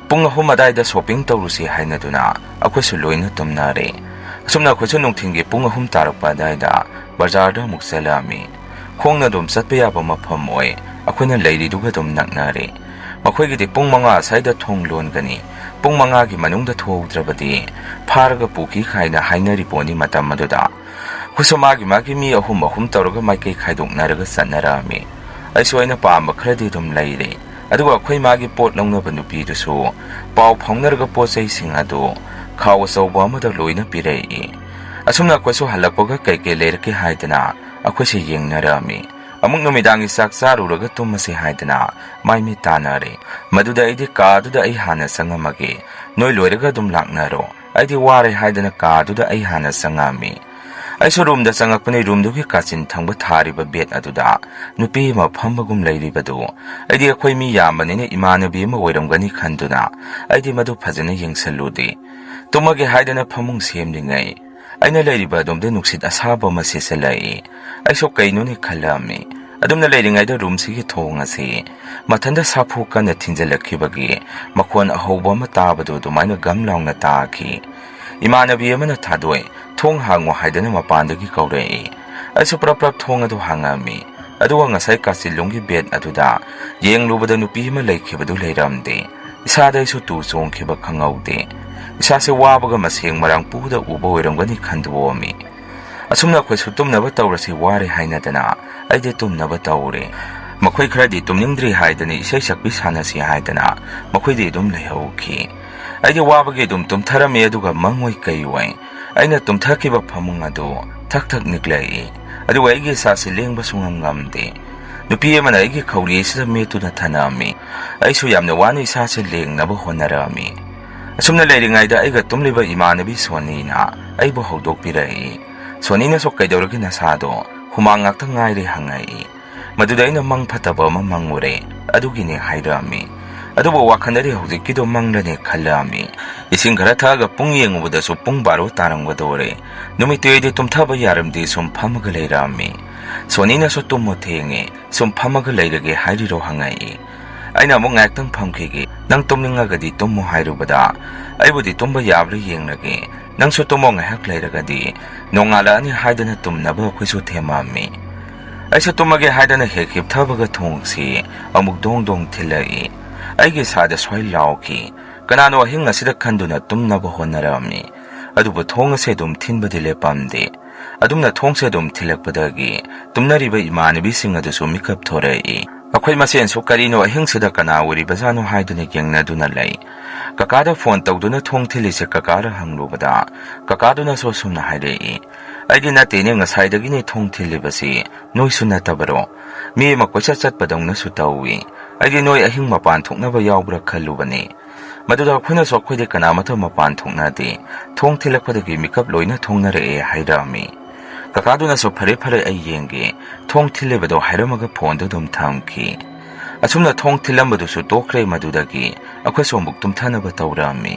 ꯄꯨꯡ ꯑꯍꯨꯝ ꯑꯗꯥꯏꯗ ꯁꯣꯄꯤꯡ ꯇꯧꯔꯨꯁꯤ ꯍꯥꯏꯅꯗꯨꯅ ꯑꯩꯈꯣꯏꯁꯨ ꯂꯣꯏꯅ ꯇꯨꯝꯅꯔꯦ꯫ ꯑꯁꯨꯝꯅ ꯑꯩꯈꯣꯏꯁꯨ ꯅꯨꯡꯊꯤꯜꯒꯤ ꯄꯨꯡ ꯑꯍꯨꯝ ꯇꯥꯔꯛꯄ ꯑꯗꯥꯏꯗ ꯕꯖꯥꯔꯗ ꯑꯃꯨꯛ ꯆꯠꯂꯛꯑꯝꯃꯤ꯫ ꯈꯣꯡꯅ ꯑꯗꯨꯝ ꯆꯠꯄ ꯌꯥꯕ ꯃꯐꯝ ꯑꯣꯏ, ꯑꯩꯈꯣꯏꯅ ꯂꯩꯔꯤꯗꯨꯒ ꯑꯗꯨꯝ ꯅꯛꯅꯔꯦ꯫ ꯃꯈꯣꯏꯒꯤꯗꯤ ꯄꯨꯡ ꯃꯉꯥ ꯑꯁ꯭ꯋꯥꯏꯗ ꯊꯣꯡ ꯂꯣꯟꯒꯅꯤ, ꯄꯨꯡ ꯃꯉꯥꯒꯤ ꯃꯅꯨꯡꯗ ꯊꯣꯛꯍꯧꯗ꯭ꯔꯕꯗꯤ ꯐꯥꯔꯒ ꯄꯨꯈꯤ ꯀꯥꯏꯅ ꯍꯥꯏꯅꯔꯤ ꯄꯣꯠꯅꯤ꯫ ꯃꯇꯝ ꯑꯗꯨꯗ ꯑꯩꯈꯣꯏꯁꯨ ꯃꯥꯒꯤ ꯃꯥꯒꯤ ꯃꯤ ꯑꯍꯨꯝ ꯑꯍꯨꯝ ꯇꯧꯔꯒ ꯃꯥꯏꯀꯩ ꯈꯥꯏꯗꯣꯛꯅꯔꯒ ꯆꯠꯅꯔꯛꯑꯝꯃꯤ꯫ ꯑꯩꯁꯨ ꯑꯩꯅ ꯄꯥꯝꯕ ꯈꯔꯗꯤ ꯑꯗꯨꯝ ꯂꯩꯔꯦ꯫ ꯑꯗꯨꯒ ꯑꯩꯈꯣꯏ ꯃꯥꯒꯤ ꯄꯣꯠ ꯂꯧꯅꯕ ꯅꯨꯄꯤꯗꯨꯁꯨ ꯄꯥꯎ ꯐꯥꯎꯅꯔꯒ ꯄꯣꯠ ꯆꯩꯁꯤꯡ ꯑꯗꯨ ꯈꯥꯎ ꯑꯆꯧꯕ ꯑꯃꯗ ꯂꯣꯏꯅ ꯄꯤꯔꯛꯏ꯫ ꯑꯁꯨꯝꯅ ꯑꯩꯈꯣꯏꯁꯨ ꯍꯜꯂꯛꯄꯒ ꯀꯩꯀꯩ ꯂꯩꯔꯛꯀꯦ ꯍꯥꯏꯗꯅ ꯑꯩꯈꯣꯏꯁꯦ ꯌꯦꯡꯅꯔꯛꯑꯝꯃꯤ꯫ ꯑꯃꯨꯛ ꯅꯨꯃꯤꯗꯥꯡꯒꯤ ꯆꯥꯛ ꯆꯥꯔꯨꯔꯒ ꯇꯨꯝꯃꯁꯤ ꯍꯥꯏꯗꯅ ꯃꯥꯏ ꯃꯤꯠ ꯇꯥꯅꯔꯦ꯫ ꯃꯗꯨꯗ ꯑꯩꯗꯤ ꯀꯥꯗꯨꯗ ꯑꯩ ꯍꯥꯟꯅ ꯆꯪꯉꯝꯃꯒꯦ, ꯅꯣꯏ ꯂꯣꯏꯔꯒ ꯑꯗꯨꯝ ꯂꯥꯛꯅꯔꯣ, ꯑꯩꯗꯤ ꯋꯥꯔꯦ ꯍꯥꯏꯗꯅ ꯀꯥꯗꯨꯗ ꯑꯩ ꯍꯥꯟꯅ ꯆꯪꯉꯛꯑꯝꯃꯤ꯫ ꯑꯩꯁꯨ ꯔꯨꯝꯗ ꯆꯪꯉꯛꯄꯅꯤ꯫ ꯔꯨꯝꯗꯨꯒꯤ ꯀꯥꯆꯤꯟ ꯊꯪꯕ ꯊꯥꯔꯤꯕ ꯕꯦꯗ ꯑꯗꯨꯗ ꯅꯨꯄꯤ ꯑꯃ ꯐꯝꯕꯒꯨꯝ ꯂꯩꯔꯤꯕꯗꯨ ꯑꯩꯗꯤ ꯑꯩꯈꯣꯏ ꯃꯤ ꯌꯥꯝꯕꯅꯤꯅ ꯏꯃꯥꯟꯅꯕꯤ ꯑꯃ ꯑꯣꯏꯔꯝꯒꯅꯤ ꯈꯟꯗꯨꯅ ꯑꯩꯗꯤ ꯃꯗꯨ ꯐꯖꯅ ꯌꯦꯡꯁꯜꯂꯨꯗꯦ꯫ ꯇꯨꯝꯃꯒꯦ ꯍꯥꯏꯗꯅ ꯐꯃꯨꯡ ꯁꯦꯝꯂꯤꯉꯩ ꯑꯩꯅ ꯂꯩꯔꯤꯕ ꯑꯗꯣꯝꯗ ꯅꯨꯡꯁꯤꯠ ꯑꯁꯥꯕ ꯑꯃ ꯁꯤꯠꯆꯜꯂꯛꯏ꯫ ꯑꯩꯁꯨ ꯀꯩꯅꯣꯅꯦ ꯈꯜꯂꯝꯃꯤ꯫ ꯑꯗꯨꯝꯅ ꯂꯩꯔꯤꯉꯩꯗ ꯔꯨꯝꯁꯤꯒꯤ ꯊꯣꯡ ꯑꯁꯤ ꯃꯊꯟꯇ ꯁꯥꯐꯨ ꯀꯟꯅ ꯊꯤꯟꯖꯤꯜꯂꯛꯈꯤꯕꯒꯤ ꯃꯈꯣꯟ ꯑꯍꯧꯕ ꯑꯃ ꯇꯥꯕꯗꯨ ꯑꯗꯨꯃꯥꯏꯅ ꯒꯝ ꯂꯥꯎꯅ ꯇꯥꯈꯤ꯫ ꯏꯃꯥꯟꯅꯕꯤ ꯑꯃꯅ ꯊꯥꯗꯣꯛꯏ, "ꯊꯣꯡ ꯍꯥꯡꯉꯣ" ꯍꯥꯏꯗꯅ ꯃꯄꯥꯟꯗꯒꯤ ꯀꯧꯔꯛꯏ꯫ ꯑꯩꯁꯨ ꯄ꯭ꯔꯞ ꯄ꯭ꯔꯞ ꯊꯣꯡ ꯑꯗꯨ ꯍꯥꯡꯉꯛꯑꯝꯃꯤ꯫ ꯑꯗꯨꯒ ꯉꯁꯥꯏ ꯀꯥꯆꯤꯟꯂꯣꯝꯒꯤ ꯕꯦꯗ ꯑꯗꯨꯗ ꯌꯦꯡꯂꯨꯕꯗ ꯅꯨꯄꯤ ꯑꯃ ꯂꯩꯈꯤꯕꯗꯨ ꯂꯩꯔꯝꯗꯦ꯫ ꯏꯁꯥꯗ ꯑꯩꯁꯨ ꯇꯨ ꯆꯣꯡꯈꯤꯕ ꯈꯪꯍꯧꯗꯦ꯫ ꯏꯁꯥꯁꯦ ꯋꯥꯕꯒ ꯃꯁꯦꯡ ꯃꯔꯥꯡ ꯄꯨꯗ ꯎꯕ ꯑꯣꯏꯔꯝꯒꯅꯤ ꯈꯟꯗꯣꯛꯑꯝꯃꯤ꯫ ꯑꯁꯨꯝꯅ ꯑꯩꯈꯣꯏꯁꯨ ꯇꯨꯝꯅꯕ ꯇꯧꯔꯁꯤ, ꯋꯥꯔꯦ ꯍꯥꯏꯅꯗꯅ ꯑꯩꯗꯤ ꯇꯨꯝꯅꯕ ꯇꯧꯔꯦ꯫ ꯃꯈꯣꯏ ꯈꯔꯗꯤ ꯇꯨꯝꯅꯤꯡꯗ꯭ꯔꯤ ꯍꯥꯏꯗꯅ ꯏꯁꯩ ꯁꯛꯄꯤ ꯁꯥꯟꯅꯁꯤ ꯍꯥꯏꯗꯅ ꯃꯈꯣꯏꯗꯤ ꯑꯗꯨꯝ ꯂꯩꯍꯧꯈꯤ꯫ ꯑꯩꯗꯤ ꯋꯥꯕꯒꯤ ꯑꯗꯨꯝ ꯇꯨꯝꯊꯔꯝꯃꯤ, ꯑꯗꯨꯒ ꯃꯪꯑꯣꯏ ꯀꯩꯑꯣꯏ ꯑꯩꯅ ꯇꯨꯝꯊꯈꯤꯕ ꯐꯃꯨꯡ ꯑꯗꯨ ꯊꯛ ꯊꯛ ꯅꯤꯛꯂꯛꯏ꯫ ꯑꯗꯨꯒ ꯑꯩꯒꯤ ꯏꯁꯥꯁꯤ ꯂꯦꯡꯕ ꯁꯨꯡꯉꯝ ꯉꯝꯗꯦ꯫ ꯅꯨꯄꯤ ꯑꯃꯅ ꯑꯩꯒꯤ ꯈꯧꯔꯤ ꯑꯁꯤꯗ ꯃꯦꯠꯇꯨꯅ ꯊꯅꯝꯃꯤ꯫ ꯑꯩꯁꯨ ꯌꯥꯝꯅ ꯋꯥꯅ ꯏꯁꯥꯁꯦ ꯂꯦꯡꯅꯕ ꯍꯣꯠꯅꯔꯝꯃꯤ꯫ ꯑꯁꯨꯝꯅ ꯂꯩꯔꯤꯉꯩꯗ ꯑꯩꯒ ꯇꯨꯝꯂꯤꯕ ꯏꯃꯥꯟꯅꯕꯤ ꯁꯣꯅꯤꯅ ꯑꯩꯕꯨ ꯍꯧꯗꯣꯛꯄꯤꯔꯛꯏ꯫ ꯁꯣꯅꯤꯅꯁꯨ "ꯀꯩꯗꯧꯔꯒꯦ ꯅꯁꯥꯗꯣ? ꯍꯨꯃꯥꯡ ꯉꯥꯛꯇ ꯉꯥꯏꯔꯦ" ꯍꯪꯉꯛꯏ꯫ ꯃꯗꯨꯗ ꯑꯩꯅ "ꯃꯪ ꯐꯠꯇꯕ ꯑꯃ ꯃꯪꯉꯨꯔꯦ, ꯑꯗꯨꯒꯤꯅꯦ" ꯍꯥꯏꯔꯛꯑꯝꯃꯤ꯫ ꯑꯗꯨꯕꯨ ꯋꯥꯈꯜꯗꯗꯤ ꯍꯧꯖꯤꯛꯀꯤꯗꯣ ꯃꯪꯂꯅꯦ ꯈꯜꯂꯛꯑꯝꯃꯤ꯫ ꯏꯁꯤꯡ ꯈꯔ ꯊꯛꯑꯒ ꯄꯨꯡ ꯌꯦꯡꯉꯨꯕꯗꯁꯨ ꯄꯨꯡ ꯕꯥꯔꯣ ꯇꯥꯔꯝꯒꯗꯧꯔꯦ꯫ ꯅꯨꯃꯤꯠꯇꯨ ꯑꯩꯗꯤ ꯇꯨꯝꯊꯕ ꯌꯥꯔꯝꯗꯦ, ꯁꯨꯝ ꯐꯝꯃꯒ ꯂꯩꯔꯛꯑꯝꯃꯤ꯫ ꯁꯣꯅꯤꯅꯁꯨ "ꯇꯨꯝꯃꯣ, ꯊꯦꯡꯉꯦ, ꯁꯨꯝ ꯐꯝꯃꯒ ꯂꯩꯔꯒꯦ ꯍꯥꯏꯔꯤꯔꯣ?" ꯍꯪꯉꯛꯏ꯫ ꯑꯩꯅ ꯑꯃꯨꯛ "ꯉꯥꯏꯍꯥꯛꯇꯪ ꯐꯝꯈꯤꯒꯦ, ꯅꯪ ꯇꯨꯝꯅꯤꯡꯉꯒꯗꯤ ꯇꯨꯝꯃꯣ" ꯍꯥꯏꯔꯨꯕꯗ, "ꯑꯩꯕꯨꯗꯤ ꯇꯨꯝꯕ ꯌꯥꯕ꯭ꯔꯥ ꯌꯦꯡꯂꯒꯦ, ꯅꯪꯁꯨ ꯇꯨꯝꯃꯣ, ꯉꯥꯏꯍꯥꯛ ꯂꯩꯔꯒꯗꯤ ꯅꯣꯡꯉꯥꯜꯂꯛꯑꯅꯤ" ꯍꯥꯏꯗꯅ ꯇꯨꯝꯅꯕ ꯑꯩꯈꯣꯏꯁꯨ ꯊꯦꯝꯃꯝꯃꯤ꯫ ꯑꯩꯁꯨ ꯇꯨꯝꯃꯒꯦ ꯍꯥꯏꯗꯅ ꯍꯦꯛ ꯍꯤꯞꯊꯕꯒ ꯊꯣꯡꯁꯤ ꯑꯃꯨꯛ ꯗꯣꯡ ꯗꯣꯡ ꯊꯤꯜꯂꯛꯏ꯫ ꯑꯩꯒꯤ ꯏꯁꯥꯗ ꯁ꯭ꯋꯥꯏ ꯂꯥꯎꯈꯤ꯫ ꯀꯅꯥꯅꯣ ꯑꯍꯤꯡ ꯑꯁꯤꯗ ꯈꯟꯗꯨꯅ ꯇꯨꯝꯅꯕ ꯍꯣꯠꯅꯔꯝꯃꯤ꯫ ꯑꯗꯨꯕꯨ ꯊꯣꯡ ꯑꯁꯦ ꯑꯗꯨꯝ ꯊꯤꯟꯕꯗꯤ ꯂꯦꯞꯄꯝꯗꯦ꯫ ꯑꯗꯨꯝꯅ ꯊꯣꯡꯁꯦ ꯑꯗꯨꯝ ꯊꯤꯜꯂꯛꯄꯗꯒꯤ ꯇꯨꯝꯅꯔꯤꯕ ꯏꯃꯥꯟꯅꯕꯤꯁꯤꯡ ꯑꯗꯨꯁꯨ ꯃꯤꯀꯞ ꯊꯣꯔꯛꯏ꯫ ꯑꯩꯈꯣꯏ ꯃꯁꯦꯟꯁꯨ "ꯀꯔꯤꯅꯣ, ꯑꯍꯤꯡꯁꯤꯗ ꯀꯅꯥ ꯑꯣꯏꯔꯤꯕꯖꯥꯠꯅꯣ?" ꯍꯥꯏꯗꯨꯅ ꯌꯦꯡꯅꯗꯨꯅ ꯂꯩ꯫ "ꯀꯀꯥꯗ ꯐꯣꯟ ꯇꯧꯗꯨꯅ ꯊꯣꯡ ꯊꯤꯜꯂꯤꯁꯦ ꯀꯀꯥꯔ?" ꯍꯪꯂꯨꯕꯗ, ꯀꯀꯥꯗꯨꯅꯁꯨ ꯑꯁꯨꯝꯅ ꯍꯥꯏꯔꯛꯏ, "ꯑꯩꯗꯤ ꯅꯠꯇꯦꯅꯦ, ꯉꯁꯥꯏꯗꯒꯤꯅꯦ ꯊꯣꯡ ꯊꯤꯜꯂꯤꯕꯁꯤ, ꯅꯣꯏꯁꯨ ꯅꯠꯇꯕꯔꯣ? ꯃꯤ ꯑꯃ ꯀꯣꯏꯆꯠ ꯆꯠꯄꯗꯧꯅꯁꯨ ꯇꯧꯏ꯫ ꯑꯩꯗꯤ ꯅꯣꯏ ꯑꯍꯤꯡ ꯃꯄꯥꯟ ꯊꯣꯛꯅꯕ ꯌꯥꯎꯕ꯭ꯔꯥ ꯈꯜꯂꯨꯕꯅꯤ"꯫ ꯃꯗꯨꯗ ꯑꯩꯈꯣꯏꯅꯁꯨ "ꯑꯩꯈꯣꯏꯗꯤ ꯀꯅꯥꯃꯠꯇ ꯃꯄꯥꯟ ꯊꯣꯛꯅꯗꯦ, ꯊꯣꯡ ꯊꯤꯜꯂꯛꯄꯗꯒꯤ ꯃꯤꯀꯞ ꯂꯣꯏꯅ ꯊꯣꯛꯅꯔꯛꯑꯦ" ꯍꯥꯏꯔꯛꯑꯝꯃꯤ꯫ ꯀꯀꯥꯗꯨꯅꯁꯨ "ꯐꯔꯦ ꯐꯔꯦ, ꯑꯩ ꯌꯦꯡꯒꯦ", ꯊꯣꯡ ꯊꯤꯜꯂꯤꯕꯗꯣ ꯍꯥꯏꯔꯝꯃꯒ ꯐꯣꯟꯗꯨ ꯑꯗꯨꯝ ꯊꯝꯈꯤ꯫ ꯑꯁꯨꯝꯅ ꯊꯣꯡ ꯊꯤꯜꯂꯝꯕꯗꯨꯁꯨ ꯇꯣꯛꯈ꯭ꯔꯦ꯫ ꯃꯗꯨꯗꯒꯤ ꯑꯩꯈꯣꯏꯁꯨ ꯑꯃꯨꯛ ꯇꯨꯝꯊꯅꯕ ꯇꯧꯔꯛꯑꯝꯃꯤ꯫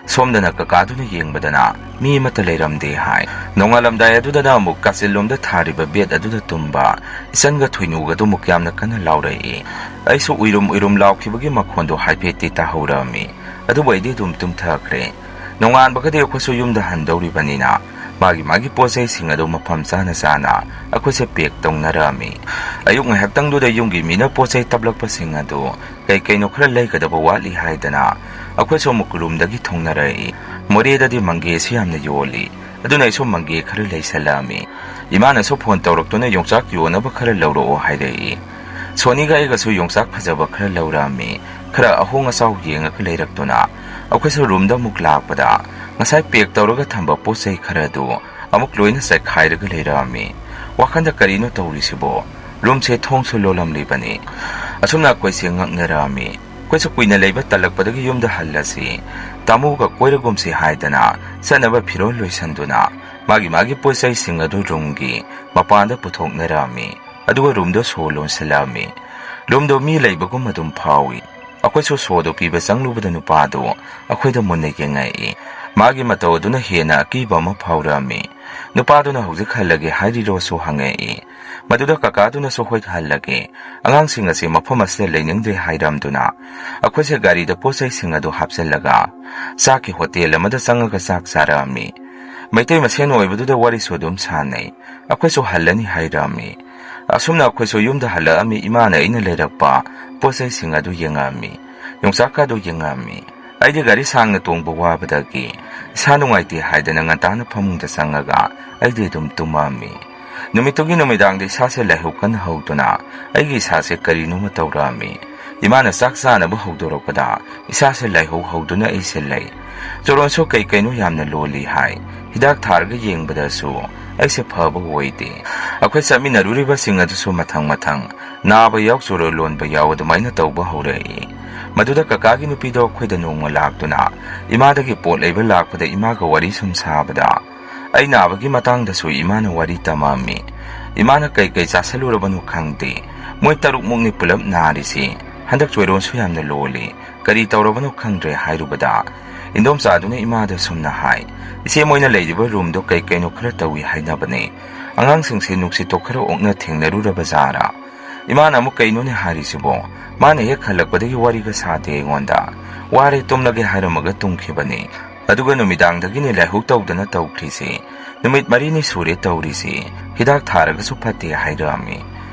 ꯁꯣꯝꯗꯅ ꯀꯀꯥꯗꯨꯅ ꯌꯦꯡꯕꯗꯅ ꯃꯤ ꯑꯃꯠꯇ ꯂꯩꯔꯝꯗꯦ ꯍꯥꯏ꯫ ꯅꯣꯡꯉꯥꯜꯂꯝꯗꯥꯏ ꯑꯗꯨꯗꯅ ꯑꯃꯨꯛ ꯀꯥꯆꯤꯜꯂꯣꯝꯗ ꯊꯥꯔꯤꯕ ꯕꯦꯠ ꯑꯗꯨꯗ ꯇꯨꯝꯕ ꯏꯆꯟꯒ ꯊꯣꯏꯅꯨꯒꯗꯨ ꯑꯃꯨꯛ ꯌꯥꯝꯅ ꯀꯟꯅ ꯂꯥꯎꯔꯛꯏ꯫ ꯑꯩꯁꯨ ꯎꯏꯔꯨꯝ ꯎꯏꯔꯨꯝ ꯂꯥꯎꯈꯤꯕꯒꯤ ꯃꯈꯣꯟꯗꯣ ꯍꯥꯏꯐꯦꯠꯇꯤ ꯇꯥꯍꯧꯔꯝꯃꯤ꯫ ꯑꯗꯨꯕꯨ ꯑꯩꯗꯤ ꯑꯗꯨꯝ ꯇꯨꯝꯊꯈ꯭ꯔꯦ꯫ ꯅꯣꯡꯉꯥꯟꯕꯒꯗꯤ ꯑꯩꯈꯣꯏꯁꯨ ꯌꯨꯝꯗ ꯍꯟꯗꯧꯔꯤꯕꯅꯤꯅ ꯃꯥꯒꯤ ꯃꯥꯒꯤ ꯄꯣꯠ ꯆꯩꯁꯤꯡ ꯑꯗꯨ ꯃꯐꯝ ꯆꯥꯅ ꯆꯥꯅ ꯑꯩꯈꯣꯏꯁꯦ ꯄꯦꯛ ꯇꯧꯅꯔꯛꯑꯝꯃꯤ꯫ ꯑꯌꯨꯛ ꯉꯥꯏꯍꯥꯛꯇꯪꯗꯨꯗ ꯌꯨꯝꯒꯤ ꯃꯤꯅ ꯄꯣꯠ ꯆꯩ ꯇꯞꯂꯛꯄꯁꯤꯡ ꯑꯗꯨ ꯀꯩ ꯀꯩꯅꯣ ꯈꯔ ꯂꯩꯒꯗꯕ ꯋꯥꯠꯂꯤ ꯍꯥꯏꯗꯅ ꯑꯩꯈꯣꯏꯁꯨ ꯑꯃꯨꯛ ꯔꯨꯝꯗꯒꯤ ꯊꯣꯡꯅꯔꯛꯏ꯫ ꯃꯣꯔꯦꯗꯗꯤ ꯃꯪꯒꯦꯁꯤ ꯌꯥꯝꯅ ꯌꯣꯜꯂꯤ꯫ ꯑꯗꯨꯅ ꯑꯩꯁꯨ ꯃꯪꯒꯦ ꯈꯔ ꯂꯩꯁꯜꯂꯛꯑꯝꯃꯤ꯫ ꯏꯃꯥꯅꯁꯨ ꯐꯣꯟ ꯇꯧꯔꯛꯇꯨꯅ ꯌꯣꯡꯆꯥꯛ ꯌꯣꯟꯅꯕ ꯈꯔ ꯂꯧꯔꯛꯑꯣ ꯍꯥꯏꯔꯛꯏ꯫ ꯁꯣꯅꯤꯒ ꯑꯩꯒꯁꯨ ꯌꯣꯡꯆꯥꯛ ꯐꯖꯕ ꯈꯔ ꯂꯧꯔꯛꯑꯝꯃꯤ꯫ ꯈꯔ ꯑꯍꯣꯡ ꯑꯆꯥꯎ ꯌꯦꯡꯉꯒ ꯂꯩꯔꯛꯇꯨꯅ ꯑꯩꯈꯣꯏꯁꯨ ꯔꯨꯝꯗ ꯑꯃꯨꯛ ꯂꯥꯛꯄꯗ ꯉꯁꯥꯏ ꯄꯦꯛ ꯇꯧꯔꯒ ꯊꯝꯕ ꯄꯣꯠ ꯆꯩ ꯈꯔꯗꯨ ꯑꯃꯨꯛ ꯂꯣꯏꯅ ꯆꯥꯏꯈꯥꯏꯔꯒ ꯂꯩꯔꯛꯑꯝꯃꯤ꯫ ꯋꯥꯈꯜꯗ ꯀꯔꯤꯅꯣ ꯇꯧꯔꯤꯁꯤꯕꯣ? ꯔꯨꯝꯁꯦ ꯊꯣꯡꯁꯨ ꯂꯣꯜꯂꯝꯂꯤꯕꯅꯤ꯫ ꯑꯁꯨꯝꯅ ꯑꯩꯈꯣꯏꯁꯦ ꯉꯛꯅꯔꯛꯑꯝꯃꯤ꯫ ꯑꯩꯈꯣꯏꯁꯨ ꯀꯨꯏꯅ ꯂꯩꯕ ꯇꯜꯂꯛꯄꯗꯒꯤ ꯌꯨꯝꯗ ꯍꯜꯂꯁꯤ, ꯇꯥꯃꯣꯒ ꯀꯣꯏꯔꯒꯨꯝꯁꯤ ꯍꯥꯏꯗꯅ ꯆꯠꯅꯕ ꯐꯤꯔꯣꯜ ꯂꯣꯏꯁꯟꯗꯨꯅ ꯃꯥꯒꯤ ꯃꯥꯒꯤ ꯄꯣꯠ ꯆꯩꯁꯤꯡ ꯑꯗꯨ ꯔꯨꯝꯒꯤ ꯃꯄꯥꯟꯗ ꯄꯨꯊꯣꯛꯅꯔꯛꯑꯝꯃꯤ꯫ ꯑꯗꯨꯒ ꯔꯨꯝꯗꯣ ꯁꯣ ꯂꯣꯟꯁꯤꯜꯂꯛꯑꯝꯃꯤ꯫ ꯔꯨꯝꯗꯣ ꯃꯤ ꯂꯩꯕꯒꯨꯝ ꯑꯗꯨꯝ ꯐꯥꯎꯏ꯫ ꯑꯩꯈꯣꯏꯁꯨ ꯁꯣꯗꯣ ꯄꯤꯕ ꯆꯪꯂꯨꯕꯗ ꯅꯨꯄꯥꯗꯨ ꯑꯩꯈꯣꯏꯗ ꯃꯨꯟꯅ ꯌꯦꯡꯉꯛꯏ꯫ ꯃꯥꯒꯤ ꯃꯇꯧ ꯑꯗꯨꯅ ꯍꯦꯟꯅ ꯑꯀꯤꯕ ꯑꯃ ꯐꯥꯎꯔꯛꯑꯝꯃꯤ꯫ ꯅꯨꯄꯥꯗꯨꯅ ꯍꯧꯖꯤꯛ ꯍꯜꯂꯒꯦ ꯍꯥꯏꯔꯤꯔꯣꯁꯨ ꯍꯪꯉꯛꯏ꯫ ꯃꯗꯨꯗ ꯀꯀꯥꯗꯨꯅꯁꯨ ꯍꯣꯏ ꯍꯜꯂꯒꯦ, ꯑꯉꯥꯡꯁꯤꯡ ꯑꯁꯤ ꯃꯐꯝ ꯑꯁꯤꯗ ꯂꯩꯅꯤꯡꯗ꯭ꯔꯦ ꯍꯥꯏꯔꯝꯗꯨꯅ ꯑꯩꯈꯣꯏꯁꯦ ꯒꯥꯔꯤꯗ ꯄꯣꯠ ꯆꯩꯁꯤꯡ ꯑꯗꯨ ꯍꯥꯞꯆꯤꯜꯂꯒ ꯆꯥꯛꯀꯤ ꯍꯣꯇꯦꯜ ꯑꯃꯗ ꯆꯪꯉꯒ ꯆꯥꯛ ꯆꯥꯔꯛꯑꯝꯃꯤ꯫ ꯃꯩꯇꯩ ꯃꯁꯦꯟ ꯑꯣꯏꯕꯗꯨꯗ ꯋꯥꯔꯤꯁꯨ ꯑꯗꯨꯝ ꯁꯥꯟꯅꯩ꯫ ꯑꯩꯈꯣꯏꯁꯨ ꯍꯜꯂꯅꯤ ꯍꯥꯏꯔꯛꯑꯝꯃꯤ꯫ ꯑꯁꯨꯝꯅ ꯑꯩꯈꯣꯏꯁꯨ ꯌꯨꯝꯗ ꯍꯜꯂꯛꯑꯝꯃꯤ꯫ ꯏꯃꯥꯅ ꯑꯩꯅ ꯂꯩꯔꯛꯄ ꯄꯣꯠ ꯆꯩꯁꯤꯡ ꯑꯗꯨ ꯌꯦꯡꯉꯛꯑꯝꯃꯤ꯫ ꯌꯣꯡꯆꯥꯛꯀ ꯑꯗꯨ ꯌꯦꯡꯉꯛꯑꯝꯃꯤ꯫ ꯑꯩꯗꯤ ꯒꯥꯔꯤ ꯁꯥꯡꯅ ꯇꯣꯡꯕ ꯋꯥꯕꯗꯒꯤ ꯏꯁꯥ ꯅꯨꯡꯉꯥꯏꯇꯦ ꯍꯥꯏꯗꯅ ꯉꯟꯇꯥꯅ ꯐꯃꯨꯡꯗ ꯆꯪꯉꯒ ꯑꯩꯗꯤ ꯑꯗꯨꯝ ꯇꯨꯝꯃꯛꯑꯝꯃꯤ꯫ ꯅꯨꯃꯤꯠꯇꯨꯒꯤ ꯅꯨꯃꯤꯗꯥꯡꯗ ꯏꯁꯥꯁꯦ ꯂꯥꯏꯍꯧ ꯀꯟꯅ ꯍꯧꯗꯨꯅ ꯑꯩꯒꯤ ꯏꯁꯥꯁꯦ ꯀꯔꯤꯅꯣꯃ ꯇꯧꯔꯛꯑꯝꯃꯤ꯫ ꯏꯃꯥꯅ ꯆꯥꯛ ꯆꯥꯅꯕ ꯍꯧꯗꯣꯔꯛꯄꯗ ꯏꯁꯥꯁꯦ ꯂꯥꯏꯍꯧ ꯍꯧꯗꯨꯅ ꯑꯩꯁꯦ ꯂꯩ꯫ ꯆꯣꯔꯣꯟꯁꯨ ꯀꯩ ꯀꯩꯅꯣ ꯌꯥꯝꯅ ꯂꯣꯜꯂꯤ ꯍꯥꯏ꯫ ꯍꯤꯗꯥꯛ ꯊꯥꯔꯒ ꯌꯦꯡꯕꯗꯁꯨ ꯑꯩꯁꯦ ꯐꯕ ꯑꯣꯏꯗꯦ꯫ ꯑꯩꯈꯣꯏ ꯆꯠꯃꯤꯟꯅꯔꯨꯔꯤꯕꯁꯤꯡ ꯑꯗꯨꯁꯨ ꯃꯊꯪ ꯃꯊꯪ ꯅꯥꯕ ꯌꯥꯎ ꯆꯣꯔꯣ ꯂꯣꯟꯕ ꯌꯥꯎ ꯑꯗꯨꯃꯥꯏꯅ ꯇꯧꯕ ꯍꯧꯔꯛꯏ꯫ ꯃꯗꯨꯗ ꯀꯀꯥꯒꯤ ꯅꯨꯄꯤꯗꯣ ꯑꯩꯈꯣꯏꯗ ꯅꯣꯡꯃ ꯂꯥꯛꯇꯨꯅ ꯏꯃꯥꯗꯒꯤ ꯄꯣꯠ ꯂꯩꯕ ꯂꯥꯛꯄꯗ ꯏꯃꯥꯒ ꯋꯥꯔꯤ ꯁꯨꯝ ꯁꯥꯕꯗ ꯑꯩ ꯅꯥꯕꯒꯤ ꯃꯇꯥꯡꯗꯁꯨ ꯏꯃꯥꯅ ꯋꯥꯔꯤ ꯇꯝꯃꯝꯃꯤ꯫ ꯏꯃꯥꯅ ꯀꯩ ꯀꯩ ꯆꯥꯁꯜꯂꯨꯔꯕꯅꯣ ꯈꯪꯗꯦ, ꯃꯣꯏ ꯇꯔꯨꯛꯃꯨꯛꯅꯤ ꯄꯨꯂꯞ ꯅꯥꯔꯤꯁꯤ꯫ ꯍꯟꯗꯛ ꯆꯣꯏꯔꯣꯟꯁꯨ ꯌꯥꯝꯅ ꯂꯣꯜꯂꯤ, ꯀꯔꯤ ꯇꯧꯔꯕꯅꯣ ꯈꯪꯗ꯭ꯔꯦ ꯍꯥꯏꯔꯨꯕꯗ ꯏꯟꯗꯣꯝꯆꯥꯗꯨꯅ ꯏꯃꯥꯗ ꯁꯨꯝꯅ ꯍꯥꯏ, ꯏꯆꯦ ꯃꯣꯏꯅ ꯂꯩꯔꯤꯕ ꯔꯨꯝꯗꯣ ꯀꯩ ꯀꯩꯅꯣ ꯈꯔ ꯇꯧꯏ ꯍꯥꯏꯅꯕꯅꯦ꯫ ꯑꯉꯥꯡꯁꯤꯡꯁꯦ ꯅꯨꯡꯁꯤꯠꯇꯣ ꯈꯔ ꯑꯣꯛꯅ ꯊꯦꯡꯅꯔꯨꯔꯕ ꯖꯥꯔꯥ? ꯏꯃꯥꯅ ꯑꯃꯨꯛ ꯀꯩꯅꯣꯅꯦ ꯍꯥꯏꯔꯤꯁꯤꯕꯣ? ꯃꯥꯅ ꯍꯦꯛ ꯍꯜꯂꯛꯄꯗꯒꯤ ꯋꯥꯔꯤꯒ ꯁꯥꯗꯦ ꯑꯩꯉꯣꯟꯗ꯫ ꯋꯥꯔꯦ ꯇꯨꯝꯂꯒꯦ ꯍꯥꯏꯔꯝꯃꯒ ꯇꯨꯝꯈꯤꯕꯅꯤ꯫ ꯑꯗꯨꯒ ꯅꯨꯃꯤꯗꯥꯡꯗꯒꯤꯅꯦ ꯂꯥꯏꯍꯧ ꯇꯧꯗꯅ ꯇꯧꯈ꯭ꯔꯤꯁꯤ꯫ ꯅꯨꯃꯤꯠ ꯃꯔꯤꯅꯤ ꯁꯨꯔꯦ ꯇꯧꯔꯤꯁꯤ꯫ ꯍꯤꯗꯥꯛ ꯊꯥꯔꯒꯁꯨ ꯐꯠꯇꯦ ꯍꯥꯏꯔꯛꯑꯝꯃꯤ꯫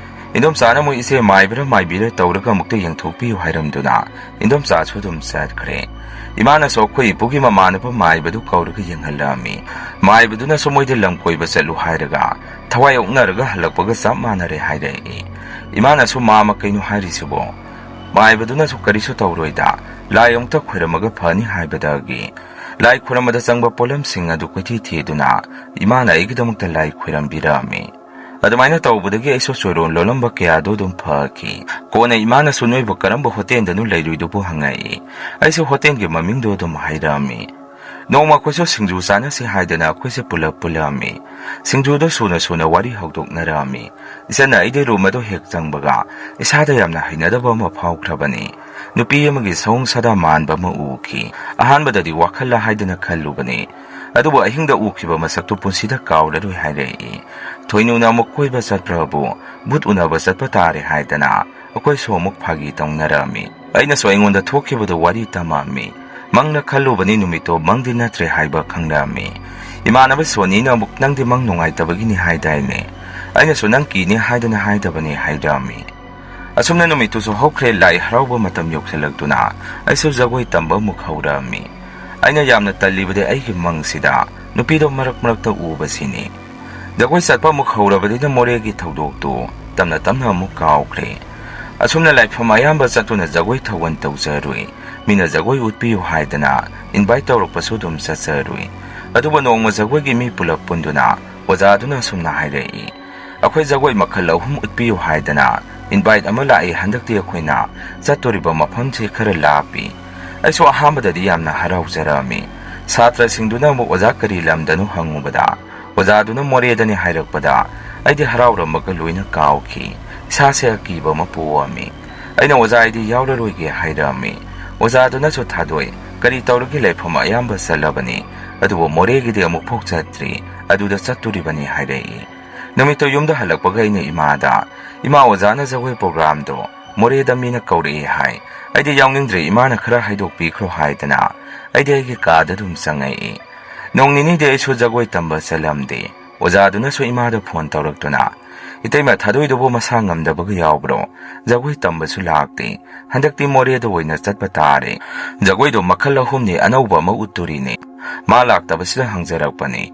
ꯏꯟꯗꯣꯝꯆꯥꯅ ꯑꯃꯨꯛ ꯏꯆꯦ ꯃꯥꯏꯕ꯭ꯔꯥ ꯃꯥꯏꯕꯤꯔꯥ ꯇꯧꯔꯒ ꯑꯃꯨꯛꯇ ꯌꯦꯡꯊꯣꯛꯄꯤꯌꯨ ꯍꯥꯏꯔꯝꯗꯨꯅ ꯏꯟꯗꯣꯝꯆꯥꯁꯨ ꯑꯗꯨꯝ ꯆꯠꯈ꯭ꯔꯦ꯫ ꯏꯃꯥꯅꯁꯨ ꯑꯩꯈꯣꯏ ꯏꯄꯨꯒꯤ ꯃꯃꯥꯟꯅꯕ ꯃꯥꯏꯕꯗꯨ ꯀꯧꯔꯒ ꯌꯦꯡꯍꯜꯂꯛꯑꯝꯃꯤ꯫ ꯃꯥꯏꯕꯗꯨꯅꯁꯨ ꯃꯣꯏꯗ ꯂꯝ ꯀꯣꯏꯕ ꯆꯠꯂꯨ ꯍꯥꯏꯔꯒ ꯊꯋꯥꯏ ꯑꯣꯛꯅꯔꯒ ꯍꯜꯂꯛꯄꯒ ꯆꯞ ꯃꯥꯟꯅꯔꯦ ꯍꯥꯏꯔꯛꯏ꯫ ꯏꯃꯥꯅꯁꯨ, "ꯃꯥꯃ, ꯀꯩꯅꯣ ꯍꯥꯏꯔꯤꯁꯤꯕꯣ? ꯃꯥꯏꯕꯗꯨꯅꯁꯨ ꯀꯔꯤꯁꯨ ꯇꯧꯔꯣꯏꯗ, ꯂꯥꯏ ꯑꯃꯨꯛꯇ ꯈꯣꯏꯔꯝꯃꯒ ꯐꯅꯤ" ꯍꯥꯏꯕꯗꯒꯤ ꯂꯥꯏ ꯈꯣꯏꯔꯝꯕꯗ ꯆꯪꯕ ꯄꯣꯠꯂꯝꯁꯤꯡ ꯑꯗꯨ ꯀꯣꯏꯊꯤ ꯊꯤꯗꯨꯅ ꯏꯃꯥꯅ ꯑꯩꯒꯤꯗꯃꯛꯇ ꯂꯥꯏ ꯈꯣꯏꯔꯝꯕꯤꯔꯛꯑꯝꯃꯤ꯫ ꯑꯗꯨꯃꯥꯏꯅ ꯇꯧꯕꯗꯒꯤ ꯑꯩꯁꯨ ꯆꯣꯏꯔꯣꯟ ꯂꯣꯜꯂꯝꯕ ꯀꯌꯥꯗꯨ ꯑꯗꯨꯝ ꯐꯈꯤ꯫ ꯀꯣꯟꯅ ꯏꯃꯥꯅꯁꯨ, "ꯅꯣꯏꯕꯨ ꯀꯔꯝꯕ ꯍꯣꯇꯦꯜꯗꯅꯣ ꯂꯩꯔꯨꯏꯗꯨꯕꯨ?" ꯍꯪꯉꯛꯏ꯫ ꯑꯩꯁꯨ ꯍꯣꯇꯦꯜꯒꯤ ꯃꯃꯤꯡꯗꯨ ꯑꯗꯨꯝ ꯍꯥꯏꯔꯛꯑꯝꯃꯤ꯫ ꯅꯣꯡꯃ ꯑꯩꯈꯣꯏꯁꯨ ꯁꯤꯡꯖꯨ ꯆꯥꯅꯁꯤ ꯍꯥꯏꯗꯅ ꯑꯩꯈꯣꯏꯁꯦ ꯄꯨꯂꯞ ꯄꯨꯜꯂꯛꯑꯝꯃꯤ꯫ ꯁꯤꯡꯖꯨꯗꯣ ꯁꯨꯅ ꯁꯨꯅ ꯋꯥꯔꯤ ꯍꯧꯗꯣꯛꯅꯔꯛꯑꯝꯃꯤ꯫ ꯏꯆꯟꯅ ꯑꯩꯗꯤ ꯔꯨꯝ ꯑꯗꯨ ꯍꯦꯛ ꯆꯪꯕꯒ ꯏꯁꯥꯗ ꯌꯥꯝꯅ ꯍꯩꯅꯗꯕ ꯑꯃ ꯐꯥꯎꯈ꯭ꯔꯕꯅꯤ꯫ ꯅꯨꯄꯤ ꯑꯃꯒꯤ ꯁꯑꯣꯡ ꯁꯥꯗꯥ ꯃꯥꯟꯕ ꯑꯃ ꯎꯈꯤ꯫ ꯑꯍꯥꯟꯕꯗꯗꯤ ꯋꯥꯈꯜꯂ ꯍꯥꯏꯗꯅ ꯈꯜꯂꯨꯕꯅꯤ꯫ ꯑꯗꯨꯕꯨ ꯑꯍꯤꯡꯗ ꯎꯈꯤꯕ ꯃꯁꯛꯇꯨ ꯄꯨꯟꯁꯤꯗ ꯀꯥꯎꯔꯔꯣꯏ ꯍꯥꯏꯔꯛꯏ꯫ ꯊꯣꯏꯅꯨꯅ ꯑꯃꯨꯛ ꯀꯣꯏꯕ ꯆꯠꯄ꯭ꯔꯕꯨ ꯚꯨꯠ ꯎꯅꯕ ꯆꯠꯄ ꯇꯥꯔꯦ ꯍꯥꯏꯗꯅ ꯑꯩꯈꯣꯏꯁꯨ ꯑꯃꯨꯛ ꯐꯥꯒꯤ ꯇꯧꯅꯔꯛꯑꯝꯃꯤ꯫ ꯑꯩꯅꯁꯨ ꯑꯩꯉꯣꯟꯗ ꯊꯣꯛꯈꯤꯕꯗꯣ ꯋꯥꯔꯤ ꯇꯝꯃꯛꯑꯝꯃꯤ꯫ ꯃꯪꯅ ꯈꯜꯂꯨꯕꯅꯤ, ꯅꯨꯃꯤꯠꯇꯣ ꯃꯪꯗꯤ ꯅꯠꯇ꯭ꯔꯦ ꯍꯥꯏꯕ ꯈꯪꯂꯛꯑꯝꯃꯤ꯫ ꯏꯃꯥꯟꯅꯕ ꯁꯣꯅꯤꯅ ꯑꯃꯨꯛ, "ꯅꯪꯗꯤ ꯃꯪ ꯅꯨꯡꯉꯥꯏꯇꯕꯒꯤꯅꯤ ꯍꯥꯏꯗꯥꯏꯅꯦ?" ꯑꯩꯅꯁꯨ, "ꯅꯪ ꯀꯤꯅꯤ ꯍꯥꯏꯗꯅ ꯍꯥꯏꯗꯕꯅꯦ" ꯍꯥꯏꯔꯛꯑꯝꯃꯤ꯫ ꯑꯁꯨꯝꯅ ꯅꯨꯃꯤꯠꯇꯨꯁꯨ ꯍꯧꯈ꯭ꯔꯦ꯫ ꯂꯥꯏ ꯍꯔꯥꯎꯕ ꯃꯇꯝ ꯌꯧꯁꯤꯜꯂꯛꯇꯨꯅ ꯑꯩꯁꯨ ꯖꯒꯣꯏ ꯇꯝꯕ ꯑꯃꯨꯛ ꯍꯧꯔꯛꯑꯝꯃꯤ꯫ ꯑꯩꯅ ꯌꯥꯝꯅ ꯇꯜꯂꯤꯕꯗꯤ ꯑꯩꯒꯤ ꯃꯪꯁꯤꯗ ꯅꯨꯄꯤꯗꯣ ꯃꯔꯛ ꯃꯔꯛꯇ ꯎꯕꯁꯤꯅꯤ꯫ ꯖꯒꯣꯏ ꯆꯠꯄ ꯑꯃꯨꯛ ꯍꯧꯔꯕꯅꯤꯅ ꯃꯣꯔꯦꯒꯤ ꯊꯧꯗꯣꯛꯇꯨ ꯇꯞꯅ ꯇꯞꯅ ꯑꯃꯨꯛ ꯀꯥꯎꯈ꯭ꯔꯦ꯫ ꯑꯁꯨꯝꯅ ꯂꯥꯏꯐꯝ ꯑꯌꯥꯝꯕ ꯆꯠꯇꯨꯅ ꯖꯒꯣꯏ ꯊꯧꯒꯜ ꯇꯧꯖꯔꯨꯏ꯫ ꯃꯤꯅ ꯖꯒꯣꯏ ꯎꯠꯄꯤꯌꯨ ꯍꯥꯏꯗꯅ ꯏꯟꯚꯥꯏꯠ ꯇꯧꯔꯛꯄꯁꯨ ꯑꯗꯨꯝ ꯆꯠꯆꯔꯨꯏ꯫ ꯑꯗꯨꯕꯨ ꯅꯣꯡꯃ ꯖꯒꯣꯏꯒꯤ ꯃꯤ ꯄꯨꯂꯞ ꯄꯨꯟꯗꯨꯅ ꯑꯣꯖꯥꯗꯨꯅ ꯑꯁꯨꯝꯅ ꯍꯥꯏꯔꯛꯏ, "ꯑꯩꯈꯣꯏ ꯖꯒꯣꯏ ꯃꯈꯜ ꯑꯍꯨꯝ ꯎꯠꯄꯤꯌꯨ ꯍꯥꯏꯗꯅ ꯏꯟꯚꯥꯏꯠ ꯑꯃ ꯂꯥꯛꯏ꯫ ꯍꯟꯗꯛꯇꯤ ꯑꯩꯈꯣꯏꯅ ꯆꯠꯇꯣꯔꯤꯕ ꯃꯐꯝꯁꯤ ꯈꯔ ꯂꯥꯞꯄꯤ꯫" ꯑꯩꯁꯨ ꯑꯍꯥꯟꯕꯗꯗꯤ ꯌꯥꯝꯅ ꯍꯔꯥꯎꯖꯔꯝꯃꯤ꯫ ꯁꯥꯇ꯭ꯔꯁꯤꯡꯗꯨꯅ ꯑꯃꯨꯛ ꯑꯣꯖꯥ ꯀꯔꯤ ꯂꯝꯗꯅꯣ ꯍꯪꯉꯨꯕꯗ, ꯑꯣꯖꯥꯗꯨꯅ ꯃꯣꯔꯦꯗꯅꯤ ꯍꯥꯏꯔꯛꯄꯗ ꯑꯩꯗꯤ ꯍꯔꯥꯎꯔꯝꯕꯒ ꯂꯣꯏꯅ ꯀꯥꯎꯈꯤ꯫ ꯏꯁꯥꯁꯦ ꯑꯀꯤꯕ ꯑꯃ ꯄꯣꯛꯑꯝꯃꯤ꯫ ꯑꯩꯅ, "ꯑꯣꯖꯥ, ꯑꯩꯗꯤ ꯌꯥꯎꯔꯔꯣꯏꯒꯦ" ꯍꯥꯏꯔꯛꯑꯝꯃꯤ꯫ ꯑꯣꯖꯥꯗꯨꯅꯁꯨ ꯊꯥꯗꯣꯛꯏ꯫ "ꯀꯔꯤ ꯇꯧꯔꯒꯦ? ꯂꯩꯐꯝ ꯑꯌꯥꯝꯕ ꯆꯠꯂꯕꯅꯤ, ꯑꯗꯨꯕꯨ ꯃꯣꯔꯦꯒꯤꯗꯤ ꯑꯃꯨꯛꯐꯥꯎ ꯆꯠꯇ꯭ꯔꯤ, ꯑꯗꯨꯗ ꯆꯠꯇꯣꯔꯤꯕꯅꯤ" ꯍꯥꯏꯔꯛꯏ꯫ ꯅꯨꯃꯤꯠꯇꯨ ꯌꯨꯝꯗ ꯍꯜꯂꯛꯄꯒ ꯑꯩꯅ ꯏꯃꯥꯗ, "ꯏꯃꯥ, ꯑꯣꯖꯥꯅ ꯖꯒꯣꯏ ꯄ꯭ꯔꯣꯒ꯭ꯔꯥꯝꯗꯣ ꯃꯣꯔꯦꯗ ꯃꯤꯅ ꯀꯧꯔꯛꯑꯦ ꯍꯥꯏ꯫ ꯑꯩꯗꯤ ꯌꯥꯎꯅꯤꯡꯗ꯭ꯔꯦ, ꯏꯃꯥꯅ ꯈꯔ ꯍꯥꯏꯗꯣꯛꯄꯤꯈ꯭ꯔꯣ" ꯍꯥꯏꯗꯅ ꯑꯩꯗꯤ ꯑꯩꯒꯤ ꯀꯥꯗ ꯑꯗꯨꯝ ꯆꯪꯉꯛꯏ꯫ ꯅꯣꯡ ꯅꯤꯅꯤꯗꯤ ꯑꯩꯁꯨ ꯖꯒꯣꯏ ꯇꯝꯕ ꯆꯠꯂꯝꯗꯦ꯫ ꯑꯣꯖꯥꯗꯨꯅꯁꯨ ꯏꯃꯥꯗ ꯐꯣꯟ ꯇꯧꯔꯛꯇꯨꯅ, "ꯏꯇꯩꯃ, ꯊꯥꯗꯣꯏꯗꯨꯕꯨ ꯃꯁꯥ ꯉꯝꯗꯕꯒ ꯌꯥꯎꯕ꯭ꯔꯣ? ꯖꯒꯣꯏ ꯇꯝꯕꯁꯨ ꯂꯥꯛꯇꯦ꯫ ꯍꯟꯗꯛꯇꯤ ꯃꯣꯔꯦꯗ ꯑꯣꯏꯅ ꯆꯠꯄ ꯇꯥꯔꯦ꯫ ꯖꯒꯣꯏꯗꯣ ꯃꯈꯜ ꯑꯍꯨꯝꯅꯤ, ꯑꯅꯧꯕ ꯑꯃ ꯎꯠꯇꯣꯔꯤꯅꯦ꯫ ꯃꯥ ꯂꯥꯛꯇꯕꯁꯤꯗ ꯍꯪꯖꯔꯛꯄꯅꯤ꯫"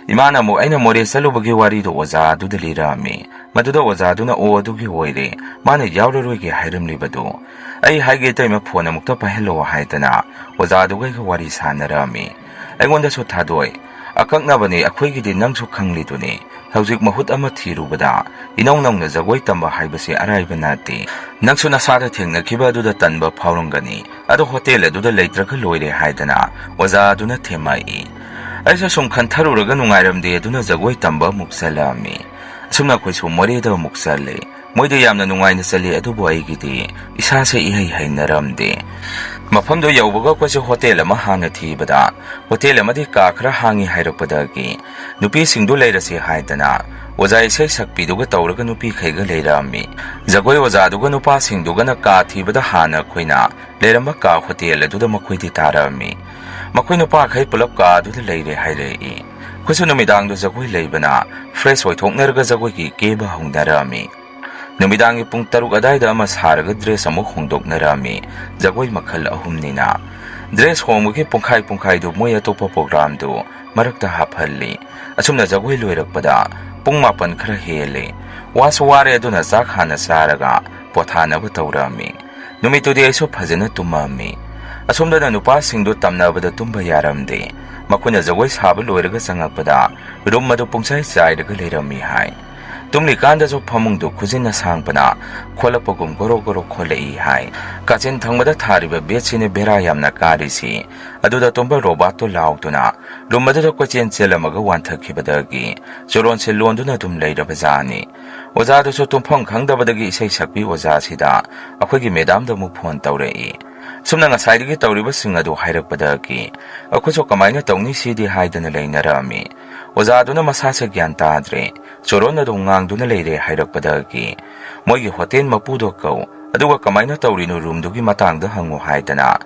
ꯏꯃꯥꯅ ꯑꯃꯨꯛ ꯑꯩꯅ ꯃꯣꯔꯦ ꯆꯠꯂꯨꯕꯒꯤ ꯋꯥꯔꯤꯗꯣ ꯑꯣꯖꯥ ꯑꯗꯨꯗ ꯂꯤꯔꯛꯑꯝꯃꯤ꯫ ꯃꯗꯨꯗ ꯑꯣꯖꯥꯗꯨꯅ "ꯑꯣ, ꯑꯗꯨꯒꯤ ꯑꯣꯏꯔꯦ, ꯃꯥꯅ ꯌꯥꯎꯔꯔꯣꯏꯒꯦ ꯍꯥꯏꯔꯝꯂꯤꯕꯗꯨ꯫ ꯑꯩ ꯍꯥꯏꯒꯦ, ꯏꯇꯩꯃ, ꯐꯣꯟ ꯑꯃꯨꯛꯇ ꯄꯥꯏꯍꯜꯂꯣ" ꯍꯥꯏꯗꯅ ꯑꯣꯖꯥꯗꯨꯒ ꯑꯩꯒ ꯋꯥꯔꯤ ꯁꯥꯟꯅꯔꯛꯑꯝꯃꯤ꯫ ꯑꯩꯉꯣꯟꯗꯁꯨ "ꯊꯥꯗꯣꯏ, ꯑꯀꯛꯅꯕꯅꯤ, ꯑꯩꯈꯣꯏꯒꯤꯗꯤ ꯅꯪꯁꯨ ꯈꯪꯂꯤꯗꯨꯅꯤ꯫ ꯍꯧꯖꯤꯛ ꯃꯍꯨꯠ ꯑꯃ ꯊꯤꯔꯨꯕꯗ ꯏꯅꯧ ꯅꯧꯅ ꯖꯒꯣꯏ ꯇꯝꯕ ꯍꯥꯏꯕꯁꯤ ꯑꯔꯥꯏꯕ ꯅꯠꯇꯦ꯫ ꯅꯪꯁꯨ ꯅꯁꯥꯗ ꯊꯦꯡꯅꯈꯤꯕ ꯑꯗꯨꯗ ꯇꯟꯕ ꯐꯥꯎꯔꯝꯒꯅꯤ꯫ ꯑꯗꯣ ꯍꯣꯇꯦꯜ ꯑꯗꯨꯗ ꯂꯩꯇ꯭ꯔꯒ ꯂꯣꯏꯔꯦ" ꯍꯥꯏꯗꯅ ꯑꯣꯖꯥ ꯑꯗꯨꯅ ꯊꯦꯝꯃꯛꯏ꯫ ꯑꯩꯁꯨ ꯁꯨꯝ ꯈꯟꯊꯔꯨꯔꯒ ꯅꯨꯡꯉꯥꯏꯔꯝꯗꯦ, ꯑꯗꯨꯅ ꯖꯒꯣꯏ ꯇꯝꯕ ꯑꯃꯨꯛ ꯆꯠꯂꯛꯑꯝꯃꯤ꯫ ꯑꯁꯨꯝꯅ ꯑꯩꯈꯣꯏꯁꯨ ꯃꯣꯔꯦꯗ ꯑꯃꯨꯛ ꯆꯠꯂꯦ꯫ ꯃꯣꯏꯗ ꯌꯥꯝꯅ ꯅꯨꯡꯉꯥꯏꯅ ꯆꯠꯂꯤ, ꯑꯗꯨꯕꯨ ꯑꯩꯒꯤꯗꯤ ꯏꯁꯥꯁꯦ ꯏꯍꯩ ꯍꯩꯅꯔꯝꯗꯦ꯫ ꯃꯐꯝꯗꯨ ꯌꯧꯕꯒ ꯑꯩꯈꯣꯏꯁꯨ ꯍꯣꯇꯦꯜ ꯑꯃ ꯍꯥꯟꯅ ꯊꯤꯕꯗ, ꯍꯣꯇꯦꯜ ꯑꯃꯗꯤ ꯀꯥ ꯈꯔ ꯍꯥꯡꯉꯤ ꯍꯥꯏꯔꯛꯄꯗꯒꯤ ꯅꯨꯄꯤꯁꯤꯡꯗꯨ ꯂꯩꯔꯁꯤ ꯍꯥꯏꯗꯅ ꯑꯣꯖꯥ ꯏꯁꯩ ꯁꯛꯄꯤꯗꯨꯒ ꯇꯧꯔꯒ ꯅꯨꯄꯤꯈꯩꯒ ꯂꯩꯔꯛꯑꯝꯃꯤ꯫ ꯖꯒꯣꯏ ꯑꯣꯖꯥꯗꯨꯒ ꯅꯨꯄꯥꯁꯤꯡꯗꯨꯒꯅ ꯀꯥ ꯊꯤꯕꯗ ꯍꯥꯟꯅ ꯑꯩꯈꯣꯏꯅ ꯂꯩꯔꯝꯕ ꯀꯥ ꯍꯣꯇꯦꯜ ꯑꯗꯨꯗ ꯃꯈꯣꯏꯗꯤ ꯇꯥꯔꯛꯑꯝꯃꯤ꯫ ꯃꯈꯣꯏ ꯅꯨꯄꯥꯈꯩ ꯄꯨꯂꯞ ꯀꯥ ꯑꯗꯨꯗ ꯂꯩꯔꯦ ꯍꯥꯏꯔꯛꯏ꯫ ꯑꯩꯈꯣꯏꯁꯨ ꯅꯨꯃꯤꯗꯥꯡꯗ ꯖꯒꯣꯏ ꯂꯩꯕꯅ fresh ꯑꯣꯏꯊꯣꯛꯅꯔꯒ ꯖꯒꯣꯏꯒꯤ ꯀꯦꯕ ꯍꯧꯅꯔꯛꯑꯝꯃꯤ꯫ ꯅꯨꯃꯤꯗꯥꯡꯒꯤ ꯄꯨꯡ ꯇꯔꯨꯛ ꯑꯗꯥꯏꯗ ꯑꯃ ꯁꯥꯔꯒ dress ꯑꯃꯨꯛ ꯍꯣꯡꯗꯣꯛꯅꯔꯛꯑꯝꯃꯤ꯫ ꯖꯒꯣꯏ ꯃꯈꯜ ꯑꯍꯨꯝꯅꯤꯅ꯫ Dress ꯍꯣꯡꯕꯒꯤ ꯄꯨꯡꯈꯥꯏ ꯄꯨꯡꯈꯥꯏꯗꯨ ꯃꯣꯏ ꯑꯇꯣꯞꯄ programꯗꯨ ꯃꯔꯛꯇ ꯍꯥꯞꯍꯜꯂꯤ꯫ ꯑꯁꯨꯝꯅ ꯖꯒꯣꯏ ꯂꯣꯏꯔꯛꯄꯗ ꯄꯨꯡ ꯃꯥꯄꯟ ꯈꯔ ꯍꯦꯜꯂꯦ꯫ ꯋꯥꯁꯨ ꯋꯥꯔꯦ, ꯑꯗꯨꯅ ꯆꯥꯛ ꯍꯥꯟꯅ ꯆꯥꯔꯒ ꯄꯣꯊꯥꯅꯕ ꯇꯧꯔꯛꯑꯝꯃꯤ꯫ ꯅꯨꯃꯤꯠꯇꯨꯗꯤ ꯑꯩꯁꯨ ꯐꯖꯅ ꯇꯨꯝꯃꯝꯃꯤ꯫ ꯑꯁꯣꯝꯗꯅ ꯅꯨꯄꯥꯁꯤꯡꯗꯨ ꯇꯝꯅꯕꯗ ꯇꯨꯝꯕ ꯌꯥꯔꯝꯗꯦ꯫ ꯃꯈꯣꯏꯅ ꯖꯒꯣꯏ ꯁꯥꯕ ꯂꯣꯏꯔꯒ ꯆꯪꯉꯛꯄꯗ room ꯑꯗꯨ ꯄꯨꯡꯆꯥꯏ ꯆꯥꯏꯔꯒ ꯂꯩꯔꯝꯃꯤ ꯍꯥꯏ꯫ ꯇꯨꯝꯂꯤꯀꯥꯟꯗꯁꯨ ꯐꯃꯨꯡꯗꯨ ꯈꯨꯖꯤꯟ ꯑꯁꯥꯡꯕꯅ ꯈꯣꯠꯂꯛꯄꯒꯨꯝ ꯒꯣꯔꯣ ꯒꯣꯔꯣ ꯈꯣꯠꯂꯛꯏ ꯍꯥꯏ꯫ ꯀꯥꯆꯤꯟ ꯊꯪꯕꯗ ꯊꯥꯔꯤꯕ bedꯁꯤꯅ ꯕꯦꯔꯥ ꯌꯥꯝꯅ ꯀꯥꯔꯤꯁꯤ꯫ ꯑꯗꯨꯗ ꯇꯨꯝꯕ ꯔꯣꯕꯥꯠꯇꯣ ꯂꯥꯎꯗꯨꯅ room ꯑꯗꯨꯗ ꯀꯣꯏꯆꯦꯟ ꯆꯦꯜꯂꯝꯃꯒ ꯋꯥꯟꯊꯈꯤꯕꯗꯒꯤ ꯆꯣꯔꯣꯟꯁꯦ ꯂꯣꯟꯗꯨꯅ ꯑꯗꯨꯝ ꯂꯩꯔꯕꯖꯥꯠꯅꯤ꯫ ꯑꯣꯖꯥꯗꯨꯁꯨ ꯇꯨꯝꯐꯝ ꯈꯪꯗꯕꯗꯒꯤ ꯏꯁꯩ ꯁꯛꯄꯤ ꯑꯣꯖꯥꯁꯤꯗ ꯑꯩꯈꯣꯏꯒꯤ madamꯗ ꯑꯃꯨꯛ phone ꯇꯧꯔꯛꯏ꯫ ꯁꯨꯝꯅ ꯉꯁꯥꯏꯗꯒꯤ ꯇꯧꯔꯤꯕꯁꯤꯡ ꯑꯗꯨ ꯍꯥꯏꯔꯛꯄꯗꯒꯤ ꯑꯩꯈꯣꯏꯁꯨ ꯀꯃꯥꯏꯅ ꯇꯧꯅꯤ ꯁꯤꯗꯤ ꯍꯥꯏꯗꯅ ꯂꯩꯅꯔꯛꯑꯝꯃꯤ꯫ ꯑꯣꯖꯥꯗꯨꯅ ꯃꯁꯥꯁꯦ ꯒ꯭ꯌꯥꯟ ꯇꯥꯗ꯭ꯔꯦ, ꯆꯣꯔꯣꯟ ꯑꯗꯨꯝ ꯉꯥꯡꯗꯨꯅ ꯂꯩꯔꯦ ꯍꯥꯏꯔꯛꯄꯗꯒꯤ ꯃꯣꯏꯒꯤ ꯍꯣꯇꯦꯜ ꯃꯄꯨꯗꯣ ꯀꯧ, ꯑꯗꯨꯒ ꯀꯃꯥꯏꯅ ꯇꯧꯔꯤꯅꯣ roomꯗꯨꯒꯤ ꯃꯇꯥꯡꯗ ꯍꯪꯉꯨ ꯍꯥꯏꯗꯅ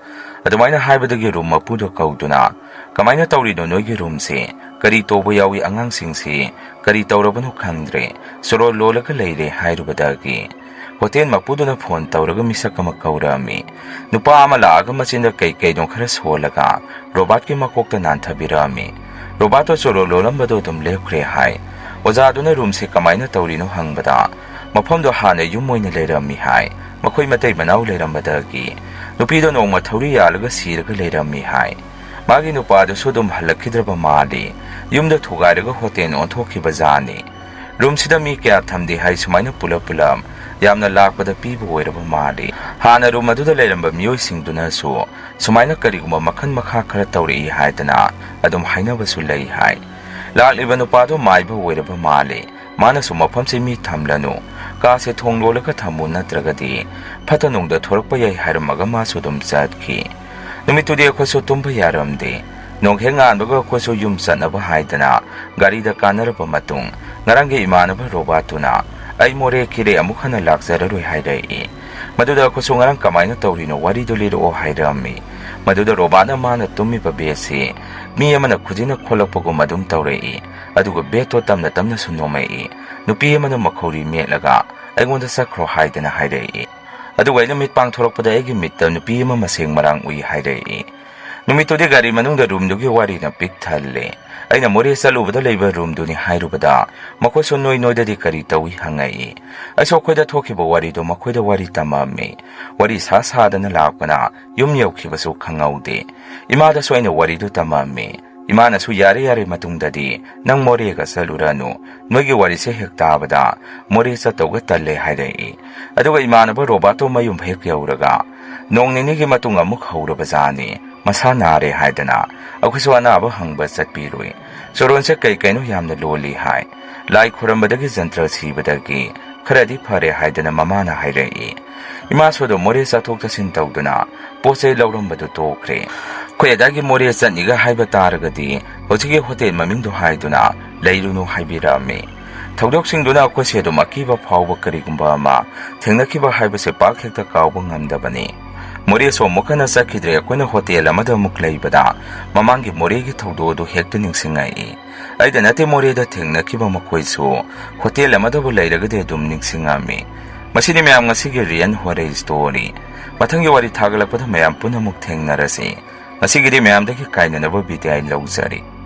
ꯑꯗꯨꯃꯥꯏꯅ ꯍꯥꯏꯕꯗꯒꯤ room ꯃꯄꯨꯗꯣ ꯀꯧꯗꯨꯅ, "ꯀꯃꯥꯏꯅ ꯇꯧꯔꯤꯅꯣ ꯅꯣꯏꯒꯤ roomꯁꯦ? ꯀꯔꯤ ꯇꯧꯕ ꯌꯥꯎꯏ ꯑꯉꯥꯡꯁꯤꯡꯁꯤ? ꯀꯔꯤ ꯇꯧꯔꯕꯅꯣ ꯈꯪꯗ꯭ꯔꯦ, ꯆꯣꯔꯣꯜ ꯂꯣꯜꯂꯒ ꯂꯩꯔꯦ ꯍꯥꯏꯔꯨꯕꯗꯒꯤ ꯍꯣꯇꯦꯜ ꯃꯄꯨꯗꯨꯅ ꯐꯣꯟ ꯇꯧꯔꯒ ꯃꯤꯁꯛ ꯑꯃ ꯀꯧꯔꯛꯑꯝꯃꯤ꯫ ꯅꯨꯄꯥ ꯑꯃ ꯂꯥꯛꯑꯒ ꯃꯆꯤꯟꯗ ꯀꯩ ꯀꯩꯅꯣ ꯈꯔ ꯁꯣꯜꯂꯒ ꯔꯣꯕꯥꯔꯠꯀꯤ ꯃꯀꯣꯛꯇ ꯅꯥꯟꯊꯕꯤꯔꯛꯑꯝꯃꯤ꯫ ꯔꯣꯕꯥꯔꯠꯇꯣ ꯆꯣꯔꯣꯜ ꯂꯣꯜꯂꯝꯕꯗꯣ ꯑꯗꯨꯝ ꯂꯦꯞꯈ꯭ꯔꯦ ꯍꯥꯏ꯫ ꯑꯣꯖꯥꯗꯨꯅ ꯔꯨꯝꯁꯦ ꯀꯃꯥꯏꯅ ꯇꯧꯔꯤꯅꯣ ꯍꯪꯕꯗ ꯃꯐꯝꯗꯣ ꯍꯥꯟꯅ ꯌꯨꯝ ꯑꯣꯏꯅ ꯂꯩꯔꯝꯃꯤ ꯍꯥꯏ꯫ ꯃꯈꯣꯏ ꯃꯇꯩ ꯃꯅꯥꯎ ꯂꯩꯔꯝꯕꯗꯒꯤ ꯅꯨꯄꯤꯗꯣ ꯅꯣꯡꯃ ꯊꯧꯔꯤ ꯌꯥꯜꯂꯒ ꯁꯤꯔꯒ ꯂꯩꯔꯝꯃꯤ ꯍꯥꯏ꯫ ꯃꯥꯒꯤ ꯅꯨꯄꯥꯗꯨꯁꯨ ꯑꯗꯨꯝ ꯍꯜꯂꯛꯈꯤꯗ꯭ꯔꯕ ꯃꯥꯜꯂꯤ꯫ ꯌꯨꯝꯗ ꯊꯨꯒꯥꯏꯔꯒ ꯍꯣꯇꯦꯜ ꯑꯣꯟꯊꯣꯛꯈꯤꯕ ꯖꯥꯠꯅꯤ꯫ ꯔꯨꯝꯁꯤꯗ ꯃꯤ ꯀꯌꯥ ꯊꯝꯗꯦ ꯍꯥꯏ, ꯁꯨꯃꯥꯏꯅ ꯄꯨꯂꯞ ꯄꯨꯂꯞ ꯌꯥꯝꯅ ꯂꯥꯛꯄꯗ ꯄꯤꯕ ꯑꯣꯏꯔꯕ ꯃꯥꯜꯂꯤ꯫ ꯍꯥꯟꯅ ꯔꯨꯝ ꯑꯗꯨꯗ ꯂꯩꯔꯝꯕ ꯃꯤꯑꯣꯏꯁꯤꯡꯗꯨꯅꯁꯨ ꯁꯨꯃꯥꯏꯅ ꯀꯔꯤꯒꯨꯝꯕ ꯃꯈꯜ ꯃꯈꯥ ꯈꯔ ꯇꯧꯔꯛꯏ ꯍꯥꯏꯗꯅ ꯑꯗꯨꯝ ꯍꯥꯏꯅꯕꯁꯨ ꯂꯩ ꯍꯥꯏ꯫ ꯂꯥꯛꯂꯤꯕ ꯅꯨꯄꯥꯗꯣ ꯃꯥꯏꯕ ꯑꯣꯏꯔꯕ ꯃꯥꯜꯂꯤ꯫ ꯃꯥꯅꯁꯨ ꯃꯐꯝꯁꯤ ꯃꯤ ꯊꯝꯂꯅꯨ, ꯀꯥꯁꯦ ꯊꯣꯡ ꯂꯣꯜꯂꯒ ꯊꯝꯃꯨ, ꯅꯠꯇ꯭ꯔꯒꯗꯤ ꯐꯠꯇ ꯅꯨꯡꯗ ꯊꯣꯔꯛꯄ ꯌꯥꯏ ꯍꯥꯏꯔꯝꯃꯒ ꯃꯥꯁꯨ ꯑꯗꯨꯝ ꯆꯠꯈꯤ꯫ ꯅꯨꯃꯤꯠꯇꯨꯗꯤ ꯑꯩꯈꯣꯏꯁꯨ ꯇꯨꯝꯕ ꯌꯥꯔꯝꯗꯦ꯫ ꯅꯣꯡ ꯍꯦꯛ ꯉꯥꯟꯕꯒ ꯑꯩꯈꯣꯏꯁꯨ ꯌꯨꯝ ꯆꯠꯅꯕ ꯍꯥꯏꯗꯅ ꯒꯥꯔꯤꯗ ꯀꯥꯟꯅꯔꯕ ꯃꯇꯨꯡ, ꯉꯔꯥꯡꯒꯤ ꯏꯃꯥꯟꯅꯕ ꯔꯣꯕꯥꯔꯠꯇꯨꯅ "ꯑꯩ ꯃꯣꯔꯦ ꯀꯤꯔꯦ, ꯑꯃꯨꯛ ꯍꯟꯅ ꯂꯥꯛꯆꯔꯔꯣꯏ" ꯍꯥꯏꯔꯛꯏ꯫ ꯃꯗꯨꯗ ꯑꯩꯈꯣꯏꯁꯨ "ꯉꯔꯥꯡ ꯀꯃꯥꯏꯅ ꯇꯧꯔꯤꯅꯣ, ꯋꯥꯔꯤꯗꯨ ꯂꯤꯔꯛꯑꯣ" ꯍꯥꯏꯔꯛꯑꯝꯃꯤ꯫ ꯃꯗꯨꯗ ꯔꯣꯕꯥꯔꯠꯅ ꯃꯥꯅ ꯇꯨꯝꯃꯤꯕ ꯕꯦꯗꯁꯤ ꯃꯤ ꯑꯃꯅ ꯈꯨꯖꯤꯟꯅ ꯈꯣꯠꯂꯛꯄꯒꯨꯝ ꯑꯗꯨꯝ ꯇꯧꯔꯛꯏ꯫ ꯑꯗꯨꯒ ꯕꯦꯗꯇꯣ ꯇꯞꯅ ꯇꯞꯅꯁꯨ ꯅꯣꯝꯃꯛꯏ꯫ ꯅꯨꯄꯤ ꯑꯃꯅ ꯃꯈꯧꯔꯤ ꯃꯦꯠꯂꯒ "ꯑꯩꯉꯣꯟꯗ ꯆꯠꯈ꯭ꯔꯣ" ꯍꯥꯏꯗꯅ ꯍꯥꯏꯔꯛꯏ꯫ ꯑꯗꯨꯒ ꯑꯩꯅ ꯃꯤꯠ ꯄꯥꯡꯊꯣꯔꯛꯄꯗ ꯑꯩꯒꯤ ꯃꯤꯠꯇ ꯅꯨꯄꯤ ꯑꯃ ꯃꯁꯦꯡ ꯃꯔꯥꯡ ꯎꯏ ꯍꯥꯏꯔꯛꯏ꯫ ꯅꯨꯃꯤꯠꯇꯨꯗꯤ ꯒꯥꯔꯤ ꯃꯅꯨꯡꯗ ꯔꯨꯝꯗꯨꯒꯤ ꯋꯥꯔꯤꯅ ꯄꯤꯛ ꯊꯜꯂꯦ꯫ ꯑꯩꯅ ꯃꯣꯔꯦ ꯆꯠꯂꯨꯕꯗ ꯂꯩꯕ ꯔꯨꯝꯗꯨꯅꯤ ꯍꯥꯏꯔꯨꯕꯗ ꯃꯈꯣꯏꯁꯨ ꯅꯣꯏ ꯅꯣꯏꯗꯗꯤ ꯀꯔꯤ ꯇꯧꯏ ꯍꯪꯉꯛꯏ꯫ ꯑꯩꯁꯨ ꯑꯩꯈꯣꯏꯗ ꯊꯣꯛꯈꯤꯕ ꯋꯥꯔꯤꯗꯣ ꯃꯈꯣꯏꯗ ꯋꯥꯔꯤ ꯇꯝꯃꯝꯃꯤ꯫ ꯋꯥꯔꯤ ꯁꯥ ꯁꯥꯗꯅ ꯂꯥꯛꯄꯅ ꯌꯨꯝ ꯌꯧꯈꯤꯕꯁꯨ ꯈꯪꯍꯧꯗꯦ꯫ ꯏꯃꯥꯗꯁꯨ ꯑꯩꯅ ꯋꯥꯔꯤꯗꯨ ꯇꯝꯃꯝꯃꯤ꯫ ꯏꯃꯥꯅꯁꯨ "ꯌꯥꯔꯦ ꯌꯥꯔꯦ, ꯃꯇꯨꯡꯗꯗꯤ ꯅꯪ ꯃꯣꯔꯦꯒ ꯆꯠꯂꯨꯔꯅꯨ꯫ ꯅꯣꯏꯒꯤ ꯋꯥꯔꯤꯁꯦ ꯍꯦꯛ ꯇꯥꯕꯗ ꯃꯣꯔꯦ ꯆꯠꯇꯧꯒ ꯇꯜꯂꯦ" ꯍꯥꯏꯔꯛꯏ꯫ ꯑꯗꯨꯒ ꯏꯃꯥꯟꯅꯕ ꯔꯣꯕꯥꯔꯠꯇꯣ ꯃꯌꯨꯝ ꯍꯦꯛ ꯌꯧꯔꯒ ꯅꯣꯡ ꯅꯤꯅꯤꯒꯤ ꯃꯇꯨꯡ ꯑꯃꯨꯛ ꯍꯧꯔꯕꯖꯥꯠꯅꯤ꯫ ꯃꯁꯥ ꯅꯥꯔꯦ ꯍꯥꯏꯗꯅ ꯑꯩꯈꯣꯏꯁꯨ ꯑꯅꯥꯕ ꯍꯪꯕ ꯆꯠꯄꯤꯔꯨꯏ꯫ ꯆꯣꯔꯣꯟꯁꯦ ꯀꯩ ꯀꯩꯅꯣ ꯌꯥꯝꯅ ꯂꯣꯜꯂꯤ ꯍꯥꯏ꯫ ꯂꯥꯏ ꯈꯨꯔꯝꯕꯗꯒꯤ ꯖꯟꯇ꯭ꯔ ꯁꯤꯕꯗꯒꯤ ꯈꯔꯗꯤ ꯐꯔꯦ ꯍꯥꯏꯗꯅ ꯃꯃꯥꯅ ꯍꯥꯏꯔꯛꯏ꯫ ꯏꯃꯥꯁꯨ ꯑꯗꯨꯝ ꯃꯣꯔꯦ ꯆꯠꯊꯣꯛ ꯆꯠꯁꯤꯟ ꯇꯧꯗꯨꯅ ꯄꯣꯠ ꯆꯩ ꯂꯧꯔꯝꯕꯗꯨ ꯇꯣꯛꯈ꯭ꯔꯦ꯫ ꯑꯩꯈꯣꯏ ꯑꯗꯥꯏꯒꯤ ꯃꯣꯔꯦ ꯆꯠꯅꯤꯒ ꯍꯥꯏꯕ ꯇꯥꯔꯒꯗꯤ ꯍꯧꯖꯤꯛꯀꯤ ꯍꯣꯇꯦꯜ ꯃꯃꯤꯡꯗꯣ ꯍꯥꯏꯗꯨꯅ ꯂꯩꯔꯨꯅꯨ ꯍꯥꯏꯕꯤꯔꯛꯑꯝꯃꯤ꯫ ꯊꯧꯗꯣꯛꯁꯤꯡꯗꯨꯅ ꯑꯩꯈꯣꯏꯁꯦ ꯑꯗꯨꯝ ꯑꯀꯤꯕ ꯐꯥꯎꯕ ꯀꯔꯤꯒꯨꯝꯕ ꯑꯃ ꯊꯦꯡꯅꯈꯤꯕ ꯍꯥꯏꯕꯁꯦ ꯄꯥꯛ ꯍꯦꯛꯇ ꯀꯥꯎꯕ ꯉꯝꯗꯕꯅꯤ꯫ ꯃꯣꯔꯦꯁꯨ ꯑꯃꯨꯛ ꯍꯟꯅ ꯆꯠꯈꯤꯗ꯭ꯔꯦ꯫ ꯑꯩꯈꯣꯏꯅ ꯍꯣꯇꯦꯜ ꯑꯃꯗ ꯑꯃꯨꯛ ꯂꯩꯕꯗ ꯃꯃꯥꯡꯒꯤ ꯃꯣꯔꯦꯒꯤ ꯊꯧꯗꯣꯛ ꯑꯗꯨ ꯍꯦꯛꯇ ꯅꯤꯡꯁꯤꯡꯉꯛꯏ꯫ ꯑꯩꯗ ꯅꯠꯇꯦ, ꯃꯣꯔꯦꯗ ꯊꯦꯡꯅꯈꯤꯕ ꯃꯈꯣꯏꯁꯨ ꯍꯣꯇꯦꯜ ꯑꯃꯗꯕꯨ ꯂꯩꯔꯒꯗꯤ ꯑꯗꯨꯝ ꯅꯤꯡꯁꯤꯡꯉꯝꯃꯤ꯫ ꯃꯁꯤꯗꯤ ꯃꯌꯥꯝ ꯉꯁꯤꯒꯤ ꯔꯤꯌꯦꯜ ꯍꯣꯔꯔ ꯁ꯭ꯇꯣꯔꯤ꯫ ꯃꯊꯪꯒꯤ ꯋꯥꯔꯤ ꯊꯥꯒꯠꯂꯛꯄꯗ ꯃꯌꯥꯝ ꯄꯨꯟꯅ ꯑꯃꯨꯛ ꯊꯦꯡꯅꯔꯁꯤ꯫ ꯉꯁꯤꯒꯤꯗꯤ ꯃꯌꯥꯝꯗꯒꯤ ꯀꯥꯏꯅꯅꯕ ꯕꯤꯗꯥꯏ ꯂꯧꯖꯔꯤ꯫